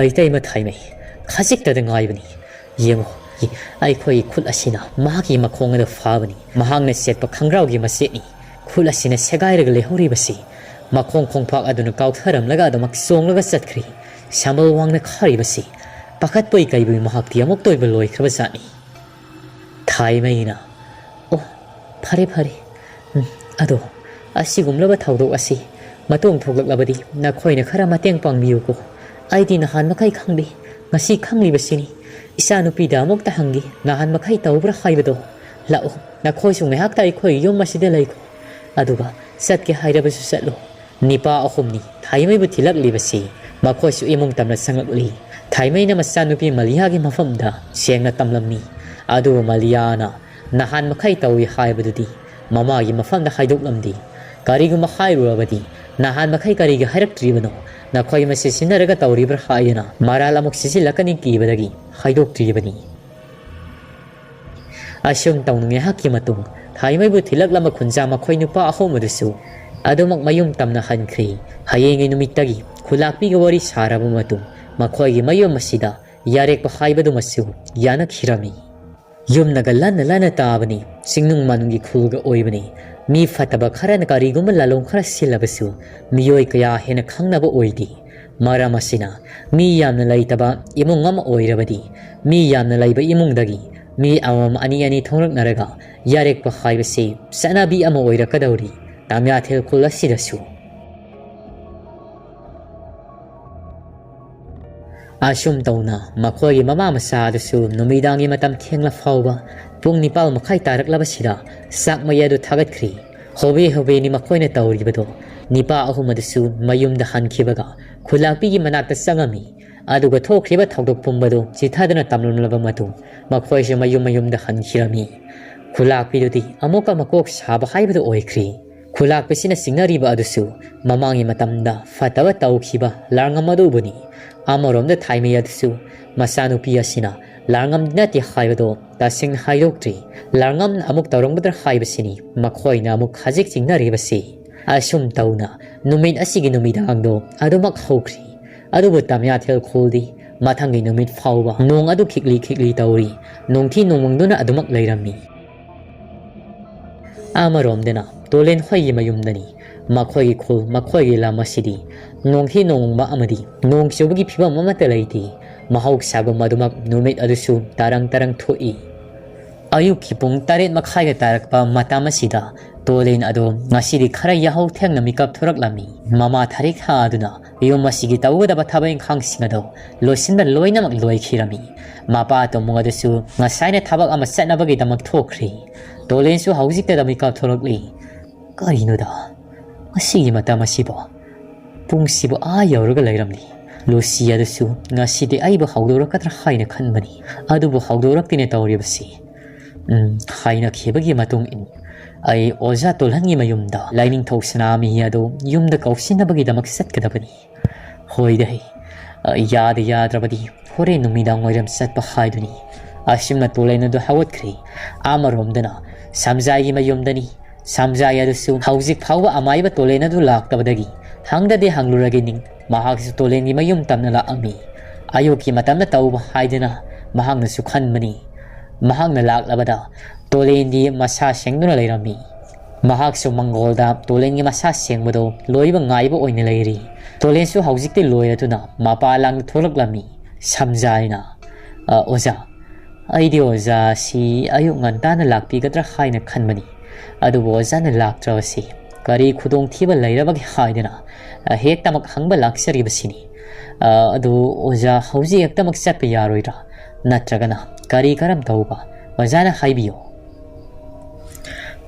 "ꯏꯇꯩꯃ ꯊꯥꯏꯃꯩ, ꯈꯖꯤꯛꯇꯗ ꯉꯥꯏꯕꯅꯤ꯫ ꯌꯦꯡꯉꯨ, ꯑꯩꯈꯣꯏꯒꯤ ꯈꯨꯠ ꯑꯁꯤꯅ ꯃꯍꯥꯛꯀꯤ ꯃꯈꯣꯡ ꯑꯗꯨ ꯐꯥꯕꯅꯤ꯫ ꯃꯍꯥꯛꯅ ꯁꯦꯠꯄ ꯈꯪꯒ꯭ꯔꯥꯎꯒꯤ ꯃꯆꯦꯠꯅꯤ꯫ ꯈꯨꯠ ꯑꯁꯤꯅ ꯁꯦꯒꯥꯏꯔꯒ ꯂꯩꯍꯧꯔꯤꯕꯁꯤ꯫ ꯃꯈꯣꯡ ꯈꯣꯡꯄꯥꯛ ꯑꯗꯨꯅ ꯀꯥꯎꯊꯔꯝꯂꯒ ꯑꯗꯨꯃꯛ ꯆꯣꯡꯂꯒ ꯆꯠꯈ꯭ꯔꯤ꯫ ꯁꯝꯕꯜ ꯋꯥꯡꯅ ꯈꯥꯔꯤꯕꯁꯤ꯫ ꯄꯥꯈꯠꯄꯣꯏ ꯀꯩꯕꯣꯏ ꯃꯍꯥꯛꯇꯤ ꯑꯃꯨꯛꯇ ꯑꯣꯏꯕ ꯂꯣꯏꯈ꯭ꯔꯕ ꯖꯥꯠꯅꯤ꯫" ꯊꯥꯏꯃꯩꯅ, "ꯐꯔꯦ, ꯐꯔꯦ꯫ ꯎꯝ, ꯑꯗꯣ, ꯑꯁꯤꯒꯨꯝꯂꯕ ꯊꯧꯗꯣꯛ ꯑꯁꯤ ꯃꯇꯨꯡ ꯊꯣꯛꯂꯛꯂꯕꯗꯤ ꯅꯈꯣꯏꯅ ꯈꯔ ꯃꯇꯦꯡ ꯄꯥꯡꯕꯤꯌꯨꯀꯣ꯫ ꯑꯩꯗꯤ ꯅꯍꯥꯟ ꯃꯈꯩ ꯈꯪꯗꯦ, ꯉꯁꯤ ꯈꯪꯂꯤꯕꯁꯤꯅꯤ꯫ ꯏꯆꯥꯅꯨꯄꯤꯗ ꯑꯃꯨꯛꯇ ꯍꯪꯒꯦ, ꯅꯍꯥꯟ ꯃꯈꯩ ꯇꯧꯕ꯭ꯔꯥ ꯍꯥꯏꯕꯗꯣ꯫ ꯂꯥꯛꯎ, ꯅꯈꯣꯏꯁꯨ ꯉꯥꯏꯍꯥꯛꯇ ꯑꯩꯈꯣꯏ ꯌꯨꯝ ꯑꯁꯤꯗ ꯂꯩꯈꯣ꯫ ꯑꯗꯨꯒ ꯆꯠꯀꯦ ꯍꯥꯏꯔꯕꯁꯨ ꯆꯠꯂꯨ꯫" ꯅꯤꯄꯥ ꯑꯍꯨꯝꯅꯤ ꯊꯥꯏꯃꯩꯕꯨ ꯊꯤꯜꯂꯛꯂꯤꯕꯁꯤ꯫ ꯃꯈꯣꯏꯁꯨ ꯏꯃꯨꯡ ꯇꯝꯅ ꯆꯪꯂꯛꯂꯤ꯫ ꯊꯥꯏꯃꯩꯅ ꯃꯆꯥꯅꯨꯄꯤ ꯃꯂꯤꯌꯥꯒꯤ ꯃꯐꯝꯗ ꯁꯦꯡꯅ ꯇꯝꯂꯝꯃꯤ꯫ ꯑꯗꯨꯕꯨ ꯃꯂꯤꯌꯥꯅ ꯅꯍꯥꯟ ꯃꯈꯩ ꯇꯧꯏ ꯍꯥꯏꯕꯗꯨꯗꯤ ꯃꯃꯥꯒꯤ ꯃꯐꯝꯗ ꯍꯥꯏꯗꯣꯛꯂꯝꯗꯦ꯫ ꯀꯔꯤꯒꯨꯝꯕ ꯍꯥꯏꯔꯨꯔꯕꯗꯤ, "ꯅꯍꯥꯟ ꯃꯈꯩ ꯀꯔꯤꯒꯤ ꯍꯥꯏꯔꯛꯇ꯭ꯔꯤꯕꯅꯣ? ꯅꯈꯣꯏ ꯃꯁꯤ ꯁꯤꯟꯅꯔꯒ ꯇꯧꯔꯤꯕ꯭ꯔꯥ?" ꯍꯥꯏꯗꯅ ꯃꯔꯥꯜ ꯑꯃꯨꯛ ꯁꯤꯖꯤꯜꯂꯛꯀꯅꯤ ꯀꯤꯕꯗꯒꯤ ꯍꯥꯏꯗꯣꯛꯇ꯭ꯔꯤꯕꯅꯤ꯫ ꯑꯁꯨꯝ ꯇꯧꯅ ꯉꯥꯏꯍꯥꯛꯀꯤ ꯃꯇꯨꯡ, ꯊꯥꯏꯃꯩꯕꯨ ꯊꯤꯜꯂꯛꯂꯝꯕ ꯈꯨꯟꯖꯥ ꯃꯈꯣꯏ ꯅꯨꯄꯥ ꯑꯍꯨꯝ ꯑꯗꯨꯁꯨ ꯑꯗꯨꯃꯛ ꯃꯌꯨꯝ ꯇꯝꯅ ꯍꯟꯈ꯭ꯔꯦ꯫ ꯍꯌꯦꯡꯒꯤ ꯅꯨꯃꯤꯠꯇꯒꯤ ꯈꯨꯂꯥꯛꯄꯤꯒ ꯋꯥꯔꯤ ꯁꯥꯔꯕ ꯃꯇꯨꯡ, ꯃꯈꯣꯏꯒꯤ ꯃꯌꯨꯝ ꯑꯁꯤꯗ ꯌꯥꯔꯦꯛꯄ ꯍꯥꯏꯕꯗꯨꯃꯁꯨ ꯌꯥꯅꯈꯤꯔꯝꯃꯤ꯫ ꯌꯨꯝꯅꯒ ꯂꯟꯅ ꯂꯟꯅ ꯇꯥꯕꯅꯤ, ꯆꯤꯡꯅꯨꯡ ꯃꯥꯅꯨꯡꯒꯤ ꯈꯨꯜꯒ ꯑꯣꯏꯕꯅꯤ꯫ ꯃꯤ ꯐꯠꯇꯕ ꯈꯔꯅ ꯀꯔꯤꯒꯨꯝꯕ ꯂꯥꯂꯣꯡ ꯈꯔ ꯁꯤꯜꯂꯕꯁꯨ, ꯃꯤꯑꯣꯏ ꯀꯌꯥ ꯍꯦꯟꯅ ꯈꯪꯅꯕ ꯑꯣꯏꯗꯦ꯫ ꯃꯔꯝ ꯑꯁꯤꯅ, ꯃꯤ ꯌꯥꯝꯅ ꯂꯩꯇꯕ ꯏꯃꯨꯡ ꯑꯃ ꯑꯣꯏꯔꯕꯗꯤ, ꯃꯤ ꯌꯥꯝꯅ ꯂꯩꯕ ꯏꯃꯨꯡꯗꯒꯤ ꯃꯤ ꯑꯃꯃꯝ ꯑꯅꯤ ꯑꯅꯤ ꯊꯣꯡꯂꯛꯅꯔꯒ ꯌꯥꯔꯦꯛꯄ ꯍꯥꯏꯕꯁꯤ ꯆꯠꯅꯕꯤ ꯑꯃ ꯑꯣꯏꯔꯛꯀꯗꯧꯔꯤ꯫ ꯇꯥꯃꯤꯌꯥꯊꯦꯜ ꯈꯨꯜ ꯑꯁꯤꯗꯁꯨ꯫ ꯑꯁꯨꯝ ꯇꯧꯅ ꯃꯈꯣꯏꯒꯤ ꯃꯃꯥ ꯃꯆꯥ ꯑꯗꯨꯁꯨ ꯅꯨꯃꯤꯗꯥꯡꯒꯤ ꯃꯇꯝ ꯊꯦꯡꯂ ꯐꯥꯎꯕ, ꯄꯨꯡ ꯅꯤꯄꯥꯜ ꯃꯈꯥꯏ ꯇꯥꯔꯛꯂꯕꯁꯤꯗ, ꯆꯥꯛ ꯃꯩ ꯑꯗꯨ ꯊꯥꯒꯠꯈ꯭ꯔꯤ꯫ ꯍꯣꯕꯦ ꯍꯣꯕꯦꯅꯤ ꯃꯈꯣꯏꯅ ꯇꯧꯔꯤꯕꯗꯣ꯫ ꯅꯤꯄꯥ ꯑꯍꯨꯝ ꯑꯗꯨꯁꯨ ꯃꯌꯨꯝꯗ ꯍꯟꯈꯤꯕꯒ ꯈꯨꯂꯥꯛꯄꯤꯒꯤ ꯃꯅꯥꯛꯇ ꯆꯪꯉꯝꯃꯤ꯫ ꯑꯗꯨꯒ ꯊꯣꯛꯈ꯭ꯔꯤꯕ ꯊꯧꯗꯣꯛ ꯄꯨꯝꯕꯗꯨ ꯆꯤꯊꯗꯨꯅ ꯇꯝꯂꯝꯂꯕ ꯃꯇꯨꯡ, ꯃꯈꯣꯏꯁꯨ ꯃꯌꯨꯝ ꯃꯌꯨꯝꯗ ꯍꯟꯈꯤꯔꯝꯃꯤ꯫ ꯈꯨꯂꯥꯛꯄꯤꯗꯨꯗꯤ ꯑꯃꯨꯛꯀ ꯃꯀꯣꯛ ꯁꯥꯕ ꯍꯥꯏꯕꯗꯨ ꯑꯣꯏꯈ꯭ꯔꯤ꯫ ꯈꯨꯂꯥꯛꯄꯤꯁꯤꯅ ꯆꯤꯡꯅꯔꯤꯕ ꯑꯗꯨꯁꯨ ꯃꯃꯥꯡꯒꯤ ꯃꯇꯝꯗ ꯐꯠꯇꯕ ꯇꯧꯈꯤꯕ ꯂꯥꯡꯉꯝ ꯑꯗꯨꯕꯨꯅꯤ꯫ ꯑꯃꯔꯣꯝꯗ ꯊꯥꯏꯃꯩ ꯑꯗꯨꯁꯨ ꯃꯆꯥꯅꯨꯄꯤ ꯑꯁꯤꯅ ꯂꯥꯡꯉꯝꯗꯤ ꯅꯠꯇꯦ ꯍꯥꯏꯕꯗꯣ ꯇꯁꯦꯡꯅ ꯍꯥꯏꯗꯣꯛꯇ꯭ꯔꯤ꯫ ꯂꯥꯡꯉꯝꯅ ꯑꯃꯨꯛ ꯇꯧꯔꯝꯒꯗ꯭ꯔꯥ ꯍꯥꯏꯕꯁꯤꯅꯤ ꯃꯈꯣꯏꯅ ꯑꯃꯨꯛ ꯍꯧꯖꯤꯛ ꯆꯤꯡꯅꯔꯤꯕꯁꯤ꯫ ꯑꯁꯨꯝ ꯇꯧꯅ ꯅꯨꯃꯤꯠ ꯑꯁꯤꯒꯤ ꯅꯨꯃꯤꯗꯥꯡꯗꯣ ꯑꯗꯨꯃꯛ ꯍꯧꯈ꯭ꯔꯤ꯫ ꯑꯗꯨꯕꯨ ꯇꯥꯃꯤꯌꯥꯊꯦꯜ ꯈꯨꯜꯗꯤ ꯃꯊꯪꯒꯤ ꯅꯨꯃꯤꯠ ꯐꯥꯎꯕ ꯅꯣꯡ ꯑꯗꯨ ꯈꯤꯛꯂꯤ ꯈꯤꯛꯂꯤ ꯇꯧꯔꯤ꯫ ꯅꯣꯡꯊꯤ ꯅꯣꯡꯃꯪꯗꯨꯅ ꯑꯗꯨꯃꯛ ꯂꯩꯔꯝꯃꯤ꯫ ꯑꯃꯔꯣꯝꯗꯅ ꯇꯣꯂꯦꯟ ꯍꯣꯏꯒꯤ ꯃꯌꯨꯝꯗꯅꯤ꯫ ꯃꯈꯣꯏꯒꯤ ꯈꯨꯜ, ꯃꯈꯣꯏꯒꯤ ꯂꯝ ꯑꯁꯤꯗꯤ ꯅꯣꯡꯊꯤ ꯅꯣꯡꯃꯪꯕ ꯑꯃꯗꯤ ꯅꯣꯡ ꯆꯨꯕꯒꯤ ꯐꯤꯕꯝ ꯑꯃꯠꯇ ꯂꯩꯇꯦ꯫ ꯃꯍꯧꯁꯥꯒꯨꯝ ꯑꯗꯨꯃꯛ ꯅꯨꯃꯤꯠ ꯑꯗꯨꯁꯨ ꯇꯥꯔꯪ ꯇꯥꯔꯪ ꯊꯣꯛꯏ꯫ ꯑꯌꯨꯛꯀꯤ ꯄꯨꯡ ꯇꯔꯦꯠ ꯃꯈꯥꯏꯒ ꯇꯥꯔꯛꯄ ꯃꯇꯝ ꯑꯁꯤꯗ ꯇꯣꯂꯦꯟ ꯑꯗꯣ ꯉꯁꯤꯗꯤ ꯈꯔ ꯌꯥꯍꯧ ꯊꯦꯡꯅ ꯃꯤꯀꯞ ꯊꯣꯔꯛꯂꯝꯃꯤ꯫ ꯃꯃꯥ ꯊꯥꯔꯤꯛ ꯍꯥꯗꯨꯅ ꯌꯨꯝ ꯑꯁꯤꯒꯤ ꯇꯧꯒꯗꯕ ꯊꯕꯛ ꯏꯪꯈꯥꯡꯁꯤꯡ ꯑꯗꯣ ꯂꯣꯏꯁꯤꯟꯕ ꯂꯣꯏꯅꯃꯛ ꯂꯣꯏꯈꯤꯔꯝꯃꯤ꯫ ꯃꯄꯥ ꯇꯣꯃꯨ ꯑꯗꯨꯁꯨ ꯉꯁꯥꯏꯅ ꯊꯕꯛ ꯑꯃ ꯆꯠꯅꯕꯒꯤꯗꯃꯛ ꯊꯣꯛꯈ꯭ꯔꯦ꯫ ꯇꯣꯂꯦꯟꯁꯨ ꯍꯧꯖꯤꯛꯇꯗ ꯃꯤꯀꯞ ꯊꯣꯔꯛꯂꯤ꯫ ꯀꯔꯤꯅꯣꯗ? ꯃꯁꯤꯒꯤ ꯃꯇꯝ ꯑꯁꯤꯕꯣ? ꯄꯨꯡꯁꯤꯕꯨ ꯑꯥ ꯌꯧꯔꯒ ꯂꯩꯔꯝꯂꯤ꯫ ꯂꯨꯁꯤ ꯑꯗꯨꯁꯨ ꯉꯁꯤꯗꯤ ꯑꯩꯕꯨ ꯍꯧꯗꯣꯔꯛꯀꯗ꯭ꯔꯥ ꯍꯥꯏꯅ ꯈꯟꯕꯅꯤ, ꯑꯗꯨꯕꯨ ꯍꯧꯗꯣꯔꯛꯇꯦꯅꯦ ꯇꯧꯔꯤꯕꯁꯤ꯫ ꯎꯝ, ꯍꯥꯏꯅꯈꯤꯕꯒꯤ ꯃꯇꯨꯡ ꯏꯟ ꯑꯩ ꯑꯣꯖꯥ ꯇꯣꯜꯍꯟꯒꯤ ꯃꯌꯨꯝꯗ ꯂꯥꯏꯅꯤꯡꯊꯧ ꯁꯅꯥꯃꯍꯤ ꯑꯗꯨ ꯌꯨꯝꯗ ꯀꯧꯁꯤꯟꯅꯕꯒꯤꯗꯃꯛ ꯆꯠꯀꯗꯕꯅꯤ꯫ ꯍꯣꯏꯗ ꯍꯦ, ꯑ, ꯌꯥꯗ ꯌꯥꯗ꯭ꯔꯕꯗꯤ ꯍꯣꯔꯦꯟ ꯅꯨꯃꯤꯗꯥꯡ ꯋꯥꯏꯔꯝ ꯆꯠꯄ ꯍꯥꯏꯗꯨꯅꯤ꯫ ꯑꯁꯨꯝꯅ ꯇꯣꯂꯦꯟ ꯑꯗꯨ ꯍꯧꯒꯠꯈ꯭ꯔꯦ꯫ ꯑꯃꯔꯣꯝꯗꯅ ꯁꯝꯖꯥꯏꯒꯤ ꯃꯌꯨꯝꯗꯅꯤ꯫ ꯁꯝꯖꯥꯏ ꯑꯗꯨꯁꯨ ꯍꯧꯖꯤꯛ ꯐꯥꯎꯕ ꯑꯃꯥꯏꯕ ꯇꯣꯂꯦꯟ ꯑꯗꯨ ꯂꯥꯛꯇꯕꯗꯒꯤ ꯍꯪꯗꯗꯤ ꯍꯪꯂꯨꯔꯒꯦ ꯅꯤꯡ ꯃꯍꯥꯛꯁꯨ ꯇꯣꯂꯦꯟꯒꯤ ꯃꯌꯨꯝ ꯇꯝꯅ ꯂꯥꯛꯑꯝꯃꯤ꯫ ꯑꯌꯨꯛꯀꯤ ꯃꯇꯝꯗ ꯇꯧꯕ ꯍꯥꯏꯗꯅ ꯃꯍꯥꯛꯅꯁꯨ ꯈꯟꯕꯅꯤ꯫ ꯃꯍꯥꯛꯅ ꯂꯥꯛꯂꯕꯗ ꯇꯣꯂꯦꯟꯗꯤ ꯃꯁꯥ ꯁꯦꯡꯗꯨꯅ ꯂꯩꯔꯝꯃꯤ꯫ ꯃꯍꯥꯛꯁꯨ ꯃꯪꯒꯣꯜꯗ ꯇꯣꯂꯦꯟꯒꯤ ꯃꯁꯥ ꯁꯦꯡꯕꯗꯨ ꯂꯣꯏꯕ ꯉꯥꯏꯕ ꯑꯣꯏꯅ ꯂꯩꯔꯤ꯫ ꯇꯣꯂꯦꯟꯁꯨ ꯍꯧꯖꯤꯛꯇꯤ ꯂꯣꯏꯔꯗꯨꯅ ꯃꯄꯥ ꯂꯥꯡꯗ ꯊꯣꯛꯂꯛꯂꯝꯃꯤ꯫ ꯁꯝꯖꯥꯏꯅ, "ꯑ, ꯑꯣꯖꯥ, ꯑꯩꯗꯤ ꯑꯣꯖꯥꯁꯤ ꯑꯌꯨꯛ ꯉꯟꯇꯥꯅ ꯂꯥꯛꯄꯤꯒꯗ꯭ꯔꯥ ꯍꯥꯏꯅ ꯈꯟꯕꯅꯤ꯫ ꯑꯗꯨꯕꯨ ꯑꯣꯖꯥꯅ ꯂꯥꯛꯇ꯭ꯔꯕꯁꯤ ꯀꯔꯤ ꯈꯨꯗꯣꯡꯊꯤꯕ ꯂꯩꯔꯕꯒꯦ ꯍꯥꯏꯗꯅ, ꯑ, ꯍꯦꯛꯇꯃꯛ ꯍꯪꯕ ꯂꯥꯛꯆꯔꯤꯕꯁꯤꯅꯤ꯫ ꯑ, ꯑꯗꯨ ꯑꯣꯖꯥ ꯍꯧꯖꯤꯛ ꯍꯦꯛꯇꯃꯛ ꯆꯠꯄ ꯌꯥꯔꯣꯏꯗ꯭ꯔꯥ? ꯅꯠꯇ꯭ꯔꯒꯅ ꯀꯔꯤ ꯀꯔꯝ ꯇꯧꯕ? ꯑꯣꯖꯥꯅ ꯍꯥꯏꯕꯤꯌꯨ꯫"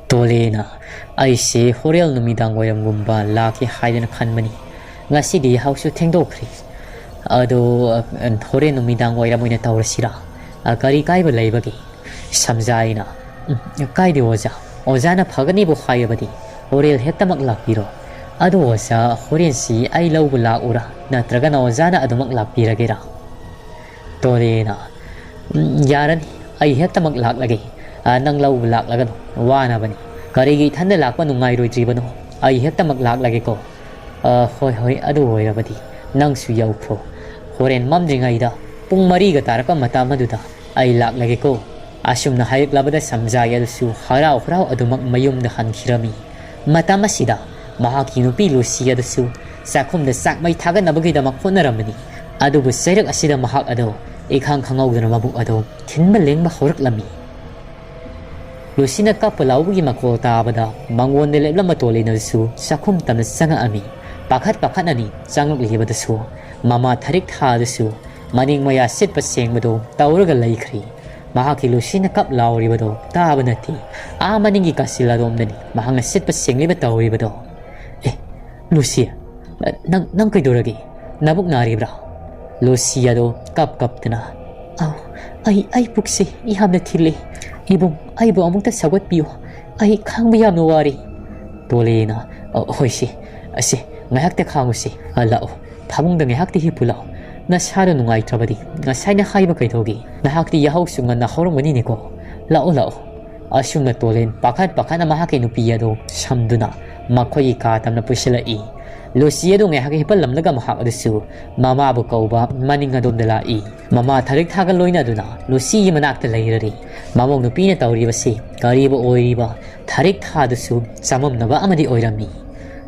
ꯇꯣꯂꯦꯅ, "ꯑꯩꯁꯦ ꯍꯣꯔꯦꯟ ꯅꯨꯃꯤꯗꯥꯡ ꯋꯥꯏꯔꯝꯒꯨꯝꯕ ꯂꯥꯛꯀꯦ ꯍꯥꯏꯗꯅ ꯈꯟꯕꯅꯤ꯫ ꯉꯁꯤꯗꯤ ꯌꯥꯍꯧꯁꯨ ꯊꯦꯡꯗꯣꯛꯈ꯭ꯔꯦ꯫ ꯑꯗꯣ, ꯑ, ꯍꯣꯔꯦꯟ ꯅꯨꯃꯤꯗꯥꯡ ꯋꯥꯏꯔꯝ ꯑꯣꯏꯅ ꯇꯧꯔꯁꯤꯔꯥ? ꯑ, ꯀꯔꯤ ꯀꯥꯏꯕ ꯂꯩꯕꯒꯦ?" ꯁꯝꯖꯥꯏꯅ, "ꯎꯝ, ꯀꯥꯏꯗꯦ ꯑꯣꯖꯥ꯫ ꯑꯣꯖꯥꯅ ꯐꯒꯅꯤꯕꯨ ꯍꯥꯏꯔꯕꯗꯤ ꯍꯣꯔꯦꯟ ꯍꯦꯛꯇꯃꯛ ꯂꯥꯛꯄꯤꯔꯣ꯫ ꯑꯗꯣ ꯑꯣꯖꯥ, ꯍꯣꯔꯦꯟꯁꯤ ꯑꯩ ꯂꯧꯕ ꯂꯥꯛꯎꯔꯥ? ꯅꯠꯇ꯭ꯔꯒꯅ ꯑꯣꯖꯥꯅ ꯑꯗꯨꯃꯛ ꯂꯥꯛꯄꯤꯔꯒꯦꯔꯥ?" ꯇꯣꯂꯦꯅ, "ꯎꯝ, ꯌꯥꯔꯅꯤ꯫ ꯑꯩ ꯍꯦꯛꯇꯃꯛ ꯂꯥꯛꯂꯒꯦ꯫ ꯑ, ꯅꯪ ꯂꯧꯕ ꯂꯥꯛꯂꯒꯅꯨ꯫ ꯋꯥꯅꯕꯅꯤ꯫ ꯀꯔꯤꯒꯤ ꯏꯊꯟꯗ ꯂꯥꯛꯄ ꯅꯨꯡꯉꯥꯏꯔꯣꯏꯗ꯭ꯔꯤꯕꯅꯣ? ꯑꯩ ꯍꯦꯛꯇꯃꯛ ꯂꯥꯛꯂꯒꯦꯀꯣ꯫ ꯑ, ꯍꯣꯏ, ꯍꯣꯏ, ꯑꯗꯨ ꯑꯣꯏꯔꯕꯗꯤ ꯅꯪꯁꯨ ꯌꯧꯈ꯭ꯔꯣ꯫ ꯍꯣꯔꯦꯟ ꯃꯝꯗ꯭ꯔꯤꯉꯩꯗ ꯄꯨꯡ ꯃꯔꯤꯒ ꯇꯥꯔꯛꯄ ꯃꯇꯝ ꯑꯗꯨꯗ ꯑꯩ ꯂꯥꯛꯂꯒꯦꯀꯣ꯫" ꯑꯁꯨꯝꯅ ꯍꯥꯏꯔꯛꯂꯕꯗ ꯁꯝꯖꯥꯏ ꯑꯗꯨꯁꯨ ꯍꯔꯥꯎ ꯍꯔꯥꯎ ꯑꯗꯨꯃꯛ ꯃꯌꯨꯝꯗ ꯍꯟꯈꯤꯔꯝꯃꯤ꯫ ꯃꯇꯝ ꯑꯁꯤꯗ ꯃꯍꯥꯛꯀꯤ ꯅꯨꯄꯤ ꯂꯨꯁꯤ ꯑꯗꯨꯁꯨ ꯆꯥꯛꯈꯨꯝꯗ ꯆꯥꯛ ꯃꯩ ꯊꯥꯒꯠꯅꯕꯒꯤꯗꯃꯛ ꯍꯣꯠꯅꯔꯝꯕꯅꯤ꯫ ꯑꯗꯨꯕꯨ ꯆꯩꯔꯛ ꯑꯁꯤꯗ ꯃꯍꯥꯛ ꯑꯗꯨ ꯏꯈꯪ ꯈꯪꯍꯧꯗꯅ ꯃꯕꯨꯛ ꯑꯗꯨ ꯊꯤꯟꯕ ꯂꯦꯡꯕ ꯍꯧꯔꯛꯂꯝꯃꯤ꯫ ꯂꯨꯁꯤꯅ ꯀꯞꯄ ꯂꯥꯎꯕꯒꯤ ꯃꯈꯣꯜ ꯇꯥꯕꯗ ꯃꯉꯣꯟꯗ ꯂꯦꯞꯂꯝꯕ ꯇꯣꯂꯦꯟ ꯑꯗꯨꯁꯨ ꯆꯥꯛꯈꯨꯝ ꯇꯝꯅ ꯆꯪꯉꯛꯑꯝꯃꯤ꯫ ꯄꯥꯈꯠ ꯄꯥꯈꯠꯅꯅꯤ ꯆꯪꯂꯛꯂꯤꯕꯗꯨꯁꯨ꯫ ꯃꯃꯥ ꯊꯔꯤꯛ ꯊꯥ ꯑꯗꯨꯁꯨ ꯃꯅꯤꯡ ꯃꯌꯥ ꯁꯤꯠꯄ ꯁꯦꯡꯕꯗꯣ ꯇꯧꯔꯒ ꯂꯩꯈ꯭ꯔꯤ꯫ ꯃꯍꯥꯛꯀꯤ ꯂꯨꯁꯤꯅ ꯀꯞ ꯂꯥꯎꯔꯤꯕꯗꯣ ꯇꯥꯕ ꯅꯠꯇꯦ꯫ ꯑꯥ ꯃꯅꯤꯡꯒꯤ ꯀꯥꯆꯤꯜ ꯑꯗꯣꯝꯗꯅꯤ ꯃꯍꯥꯛꯅ ꯁꯤꯠꯄ ꯁꯦꯡꯂꯤꯕ ꯇꯧꯔꯤꯕꯗꯣ꯫ "ꯑꯦ, ꯂꯨꯁꯤ, ꯅꯪ, ꯅꯪ ꯀꯩꯗꯧꯔꯒꯦ? ꯅꯕꯨꯛ ꯅꯥꯔꯤꯕ꯭ꯔꯥ?" ꯂꯨꯁꯤ ꯑꯗꯣ ꯀꯞ ꯀꯞꯇꯅ, "ꯑꯧ, ꯑꯩ, ꯑꯩ ꯄꯨꯛꯁꯦ ꯌꯥꯝꯅ ꯊꯤꯜꯂꯤ꯫ ꯏꯕꯨꯡ, ꯑꯩꯕꯨ ꯑꯃꯨꯛꯇ ꯁꯧꯒꯠꯄꯤꯌꯨ꯫ ꯑꯩ ꯈꯥꯡꯕ ꯌꯥꯝꯅ ꯋꯥꯔꯦ꯫" ꯇꯣꯂꯦꯅ, "ꯑ, ꯍꯣꯏꯁꯦ, ꯑꯁꯦ, ꯉꯥꯏꯍꯥꯛꯇ ꯈꯥꯡꯉꯨꯁꯦ꯫ ꯑ, ꯂꯥꯛꯑꯣ, ꯐꯃꯨꯡꯗ ꯉꯥꯏꯍꯥꯛꯇ ꯍꯤꯞꯄꯨ ꯂꯥꯛꯑꯣ꯫ ꯅꯁꯥꯗꯣ ꯅꯨꯡꯉꯥꯏꯇ꯭ꯔꯕꯗꯤ ꯉꯁꯥꯏꯅ ꯍꯥꯏꯕ ꯀꯩꯗꯧꯒꯦ? ꯅꯍꯥꯛꯇꯤ ꯌꯥꯍꯧꯁꯨ ꯉꯟꯅ ꯍꯧꯔꯝꯒꯅꯤꯅꯦꯀꯣ꯫ ꯂꯥꯛꯑꯣ, ꯂꯥꯛꯑꯣ꯫" ꯑꯁꯨꯝꯅ ꯇꯣꯂꯦꯟ ꯄꯥꯈꯠ ꯄꯥꯈꯠꯅ ꯃꯍꯥꯛꯀꯤ ꯅꯨꯄꯤ ꯑꯗꯨ ꯁꯝꯗꯨꯅ ꯃꯈꯣꯏꯒꯤ ꯀꯥ ꯇꯝꯅ ꯄꯨꯁꯤꯜꯂꯛꯏ꯫ ꯂꯨꯁꯤ ꯑꯗꯨ ꯉꯥꯏꯍꯥꯛ ꯍꯤꯞꯍꯜꯂꯝꯂꯒ ꯃꯍꯥꯛ ꯑꯗꯨꯁꯨ ꯃꯃꯥꯕꯨ ꯀꯧꯕ ꯃꯅꯤꯡ ꯑꯗꯣꯝꯗ ꯂꯥꯛꯏ꯫ ꯃꯃꯥ ꯊꯔꯤꯛ ꯊꯥꯒ ꯂꯣꯏꯅꯗꯨꯅ ꯂꯨꯁꯤꯒꯤ ꯃꯅꯥꯛꯇ ꯂꯩꯔꯔꯤ꯫ ꯃꯃꯧ ꯅꯨꯄꯤꯅ ꯇꯧꯔꯤꯕꯁꯤ ꯀꯔꯤꯕꯨ ꯑꯣꯏꯔꯤꯕ ꯊꯔꯤꯛ ꯊꯥꯗꯨꯁꯨ ꯆꯃꯝꯅꯕ ꯑꯃꯗꯤ ꯑꯣꯏꯔꯝꯃꯤ꯫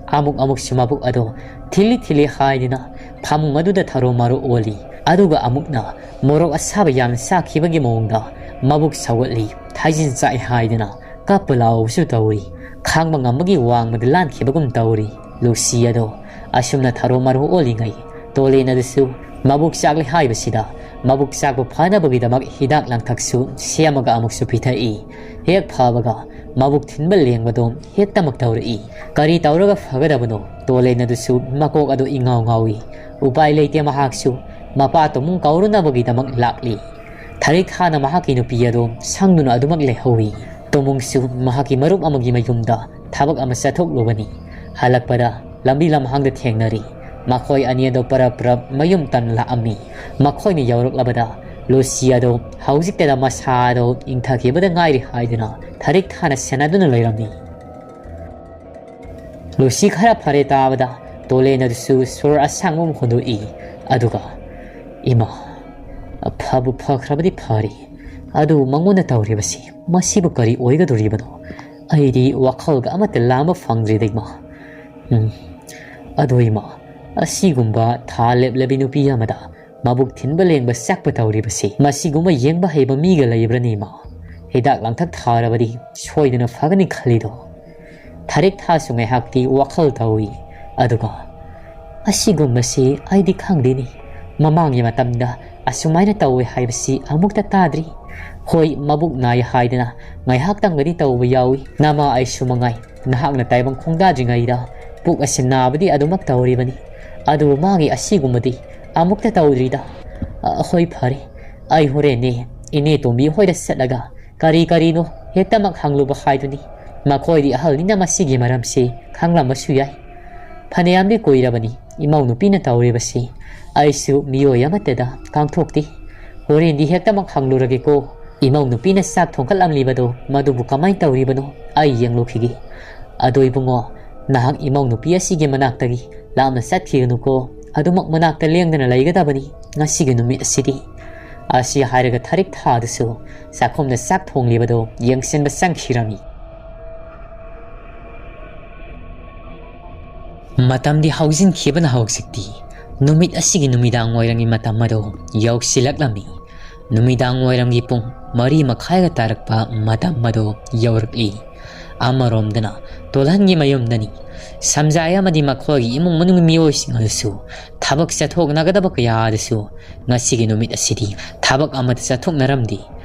ꯑꯃꯨꯛ ꯑꯃꯨꯛꯁꯨ ꯃꯕꯨꯛ ꯑꯗꯣ ꯊꯤꯜꯂꯤ ꯊꯤꯜꯂꯤ ꯍꯥꯏꯗꯨꯅ ꯐꯃꯨꯡ ꯑꯗꯨꯗ ꯊꯔꯣ ꯃꯔꯣ ꯑꯣꯜꯂꯤ꯫ ꯑꯗꯨꯒ ꯑꯃꯨꯛꯅ ꯃꯣꯔꯣꯛ ꯑꯁꯥꯕ ꯌꯥꯝꯅ ꯆꯥꯈꯤꯕꯒꯤ ꯃꯑꯣꯡꯗ ꯃꯕꯨꯛ ꯁꯧꯒꯠꯂꯤ, ꯊꯥꯏꯖꯤꯟ ꯆꯥꯛꯏ ꯍꯥꯏꯗꯨꯅ ꯀꯞꯄ ꯂꯥꯎꯕꯁꯨ ꯇꯧꯔꯤ꯫ ꯈꯥꯡꯕ ꯉꯝꯕꯒꯤ ꯋꯥꯡꯃꯗ ꯂꯥꯟꯈꯤꯕꯒꯨꯝ ꯇꯧꯔꯤ꯫ ꯂꯨꯁꯤ ꯑꯗꯣ ꯑꯁꯨꯝꯅ ꯊꯔꯣ ꯃꯔꯣ ꯑꯣꯜꯂꯤꯉꯩ ꯇꯣꯂꯦꯟ ꯑꯗꯨꯁꯨ ꯃꯕꯨꯛ ꯆꯥꯛꯂꯦ ꯍꯥꯏꯕꯁꯤꯗ ꯃꯕꯨꯛ ꯆꯥꯛꯄ ꯐꯅꯕꯒꯤꯗꯃꯛ ꯍꯤꯗꯥꯛ ꯂꯥꯡꯊꯛꯁꯨ ꯁꯦꯝꯃꯒ ꯑꯃꯨꯛꯁꯨ ꯄꯤꯊꯛꯏ꯫ ꯍꯦꯛ ꯐꯕꯒ ꯃꯕꯨꯛ ꯊꯤꯟꯕ ꯂꯦꯡꯕꯗꯣ ꯍꯦꯛꯇꯃꯛ ꯇꯧꯔꯛꯏ꯫ ꯀꯔꯤ ꯇꯧꯔꯒ ꯐꯒꯗꯕꯅꯣ? ꯇꯣꯂꯦꯟ ꯑꯗꯨꯁꯨ ꯃꯀꯣꯛ ꯑꯗꯨ ꯏꯉꯥꯎ ꯉꯥꯎꯏ꯫ ꯎꯄꯥꯏ ꯂꯩꯇꯦ ꯃꯍꯥꯛꯁꯨ꯫ ꯃꯄꯥ ꯇꯣꯃꯨꯡ ꯀꯧꯔꯨꯅꯕꯒꯤꯗꯃꯛ ꯂꯥꯛꯂꯤ꯫ ꯊꯔꯤꯛ ꯊꯥꯅ ꯃꯍꯥꯛꯀꯤ ꯅꯨꯄꯤ ꯑꯗꯨ ꯁꯪꯗꯨꯅ ꯑꯗꯨꯃꯛ ꯂꯩꯍꯧꯏ꯫ ꯇꯣꯃꯨꯡꯁꯨ ꯃꯍꯥꯛꯀꯤ ꯃꯔꯨꯞ ꯑꯃꯒꯤ ꯃꯌꯨꯝꯗ ꯊꯕꯛ ꯑꯃ ꯆꯠꯊꯣꯛꯂꯨꯕꯅꯤ꯫ ꯍꯜꯂꯛꯄꯗ ꯂꯝꯕꯤ ꯂꯝꯍꯥꯡꯗ ꯊꯦꯡꯅꯔꯤ꯫ ꯃꯈꯣꯏ ꯑꯅꯤ ꯑꯗꯨ ꯄꯔꯞ ꯄꯔꯞ ꯃꯌꯨꯝ ꯇꯟꯅ ꯂꯥꯛꯑꯝꯃꯤ꯫ ꯃꯈꯣꯏꯅ ꯌꯧꯔꯛꯂꯕꯗ ꯂꯨꯁꯤ ꯑꯗꯨ ꯍꯧꯖꯤꯛꯇꯗ ꯃꯁꯥ ꯑꯗꯨ ꯏꯪꯊꯈꯤꯕꯗ ꯉꯥꯏꯔꯤ ꯍꯥꯏꯗꯨꯅ ꯊꯔꯤꯛ ꯊꯥꯅ ꯁꯦꯟꯅꯗꯨꯅ ꯂꯩꯔꯝꯃꯤ꯫ ꯂꯨꯁꯤ ꯈꯔ ꯐꯔꯦ ꯇꯥꯕꯗ ꯇꯣꯂꯦꯟ ꯑꯗꯨꯁꯨ ꯁꯣꯔ ꯑꯁꯥꯡꯕ ꯑꯃ ꯍꯣꯟꯗꯣꯛꯏ꯫ ꯑꯗꯨꯒ, "ꯏꯃꯥ, ꯐꯕꯨ ꯐꯈ꯭ꯔꯕꯗꯤ ꯐꯔꯤ꯫ ꯑꯗꯨ ꯃꯉꯣꯟꯗ ꯇꯧꯔꯤꯕꯁꯤ ꯃꯁꯤꯕꯨ ꯀꯔꯤ ꯑꯣꯏꯒꯗꯧꯔꯤꯕꯅꯣ? ꯑꯩꯗꯤ ꯋꯥꯈꯜꯒ ꯑꯃꯠꯇ ꯂꯥꯝꯕ ꯐꯪꯗ꯭ꯔꯤꯗ, ꯏꯃꯥ꯫ ꯎꯝ, ꯑꯗꯣ ꯏꯃꯥ, ꯑꯁꯤꯒꯨꯝꯕ ꯊꯥ ꯂꯦꯞꯂꯕꯤ ꯅꯨꯄꯤ ꯑꯃꯗ ꯃꯕꯨꯛ ꯊꯤꯟꯕ ꯂꯦꯡꯕ ꯆꯥꯛꯄ ꯇꯧꯔꯤꯕꯁꯤ ꯃꯁꯤꯒꯨꯝꯕ ꯌꯦꯡꯕ ꯍꯩꯕ ꯃꯤꯒ ꯂꯩꯕ꯭ꯔꯅꯤ, ꯏꯃꯥ? ꯍꯤꯗꯥꯛ ꯂꯥꯡꯊꯛ ꯊꯥꯔꯕꯗꯤ ꯁꯣꯏꯗꯅ ꯐꯒꯅꯤ ꯈꯜꯂꯤꯗꯣ꯫ ꯊꯥꯔꯤꯛ ꯊꯥꯁꯨ ꯉꯥꯏꯍꯥꯛꯇꯤ ꯋꯥꯈꯜ ꯇꯧꯏ꯫ ꯑꯗꯨꯒ, "ꯑꯁꯤꯒꯨꯝꯕꯁꯤ ꯑꯩꯗꯤ ꯈꯪꯗꯦꯅꯦ꯫ ꯃꯃꯥꯡꯒꯤ ꯃꯇꯝꯗ ꯑꯁꯨꯃꯥꯏꯅ ꯇꯧꯏ ꯍꯥꯏꯕꯁꯤ ꯑꯃꯨꯛꯇ ꯇꯥꯗ꯭ꯔꯤ꯫ ꯍꯣꯏ, ꯃꯕꯨꯛ ꯅꯥꯏ ꯍꯥꯏꯗꯅ ꯉꯥꯏꯍꯥꯛꯇꯪꯒꯗꯤ ꯇꯧꯕ ꯌꯥꯎꯏ꯫ ꯅꯃꯥ ꯑꯩꯁꯨ ꯃꯉꯥꯏ, ꯅꯍꯥꯛꯅ ꯇꯥꯏꯕꯪ ꯈꯣꯡꯗꯥꯗ꯭ꯔꯤꯉꯩꯗ ꯄꯨꯛ ꯑꯁꯤ ꯅꯥꯕꯗꯤ ꯑꯗꯨꯃꯛ ꯇꯧꯔꯤꯕꯅꯤ꯫ ꯑꯗꯨꯕꯨ ꯃꯥꯒꯤ ꯑꯁꯤꯒꯨꯝꯕꯗꯤ ꯑꯃꯨꯛꯇ ꯇꯧꯗ꯭ꯔꯤꯗ꯫ ꯑ, ꯍꯣꯏ, ꯐꯔꯦ꯫ ꯑꯩ ꯍꯣꯔꯦꯟꯅꯦ ꯏꯅꯦ ꯇꯣꯝꯕꯤ ꯍꯣꯏꯗ ꯆꯠꯂꯒ ꯀꯔꯤ ꯀꯔꯤꯅꯣ ꯍꯦꯛꯇꯃꯛ ꯍꯪꯂꯨꯕ ꯍꯥꯏꯗꯨꯅꯤ꯫ ꯃꯈꯣꯏꯗꯤ ꯑꯍꯜꯅꯤꯅ ꯃꯁꯤꯒꯤ ꯃꯔꯝꯁꯤ ꯈꯪꯂꯝꯕꯁꯨ ꯌꯥꯏ꯫ ꯐꯅꯌꯥꯝꯗꯤ ꯀꯨꯏꯔꯕꯅꯤ ꯏꯃꯧ ꯅꯨꯄꯤꯅ ꯇꯧꯔꯤꯕꯁꯤ꯫ ꯑꯩꯁꯨ ꯃꯤꯑꯣꯏ ꯑꯃꯠꯇꯗ ꯀꯥꯡꯊꯣꯛꯇꯦ꯫ ꯍꯣꯔꯦꯟꯗꯤ ꯍꯦꯛꯇꯃꯛ ꯍꯪꯂꯨꯔꯒꯦꯀꯣ꯫ ꯏꯃꯧ ꯅꯨꯄꯤꯅ ꯆꯥꯛ ꯊꯣꯡꯒꯠꯂꯝꯂꯤꯕꯗꯣ ꯃꯗꯨꯕꯨ ꯀꯃꯥꯏꯅ ꯇꯧꯔꯤꯕꯅꯣ? ꯑꯩ ꯌꯦꯡꯂꯨꯈꯤꯒꯦ꯫ ꯑꯗꯣ ꯏꯕꯨꯡꯉꯣ, ꯅꯍꯥꯛ ꯏꯃꯧ ꯅꯨꯄꯤ ꯑꯁꯤꯒꯤ ꯃꯅꯥꯛꯇꯒꯤ ꯂꯥꯞꯅ ꯆꯠꯈꯤꯒꯅꯨꯀꯣ꯫ ꯑꯗꯨꯃꯛ ꯃꯅꯥꯛꯇ ꯂꯦꯡꯗꯅ ꯂꯩꯒꯗꯕꯅꯤ ꯉꯁꯤꯒꯤ ꯅꯨꯃꯤꯠ ꯑꯁꯤꯗꯤ꯫ ꯑꯁꯤ ꯍꯥꯏꯔꯒ ꯊꯥꯔꯤꯛ ꯊꯥꯗꯨꯁꯨ ꯆꯥꯛꯈꯨꯝꯗ ꯆꯥꯛ ꯊꯣꯡꯂꯤꯕꯗꯣ ꯌꯦꯡꯁꯤꯟꯕ ꯆꯪꯈꯤꯔꯝꯃꯤ꯫ ꯃꯇꯝꯗꯤ ꯍꯧꯖꯤꯟꯈꯤꯕꯅ ꯍꯧꯖꯤꯛꯇꯤ ꯅꯨꯃꯤꯠ ꯑꯁꯤꯒꯤ ꯅꯨꯃꯤꯗꯥꯡ ꯋꯥꯏꯔꯝꯒꯤ ꯃꯇꯝ ꯑꯗꯨ ꯌꯧꯁꯤꯜꯂꯛꯂꯝꯃꯤ꯫ ꯅꯨꯃꯤꯗꯥꯡ ꯋꯥꯏꯔꯝꯒꯤ ꯄꯨꯡ ꯃꯔꯤ ꯃꯈꯥꯏꯒ ꯇꯥꯔꯛꯄ ꯃꯇꯝ ꯑꯗꯨ ꯌꯧꯔꯛꯂꯤ꯫ ꯑꯃꯔꯣꯝꯗꯅ ꯇꯣꯜꯍꯟꯒꯤ ꯃꯌꯨꯝꯗꯅꯤ꯫ ꯁꯝꯖꯥꯏ ꯑꯃꯗꯤ ꯃꯈꯣꯏꯒꯤ ꯏꯃꯨꯡ ꯃꯅꯨꯡꯒꯤ ꯃꯤꯑꯣꯏꯁꯤꯡ ꯑꯗꯨꯁꯨ ꯊꯕꯛ ꯆꯠꯊꯣꯛꯅꯒꯗꯕ ꯀꯌꯥ ꯑꯗꯨꯁꯨ ꯉꯁꯤꯒꯤ ꯅꯨꯃꯤꯠ ꯑꯁꯤꯗꯤ ꯊꯕꯛ ꯑꯃꯠꯇ ꯆꯠꯊꯣꯛꯅꯔꯝꯗꯦ꯫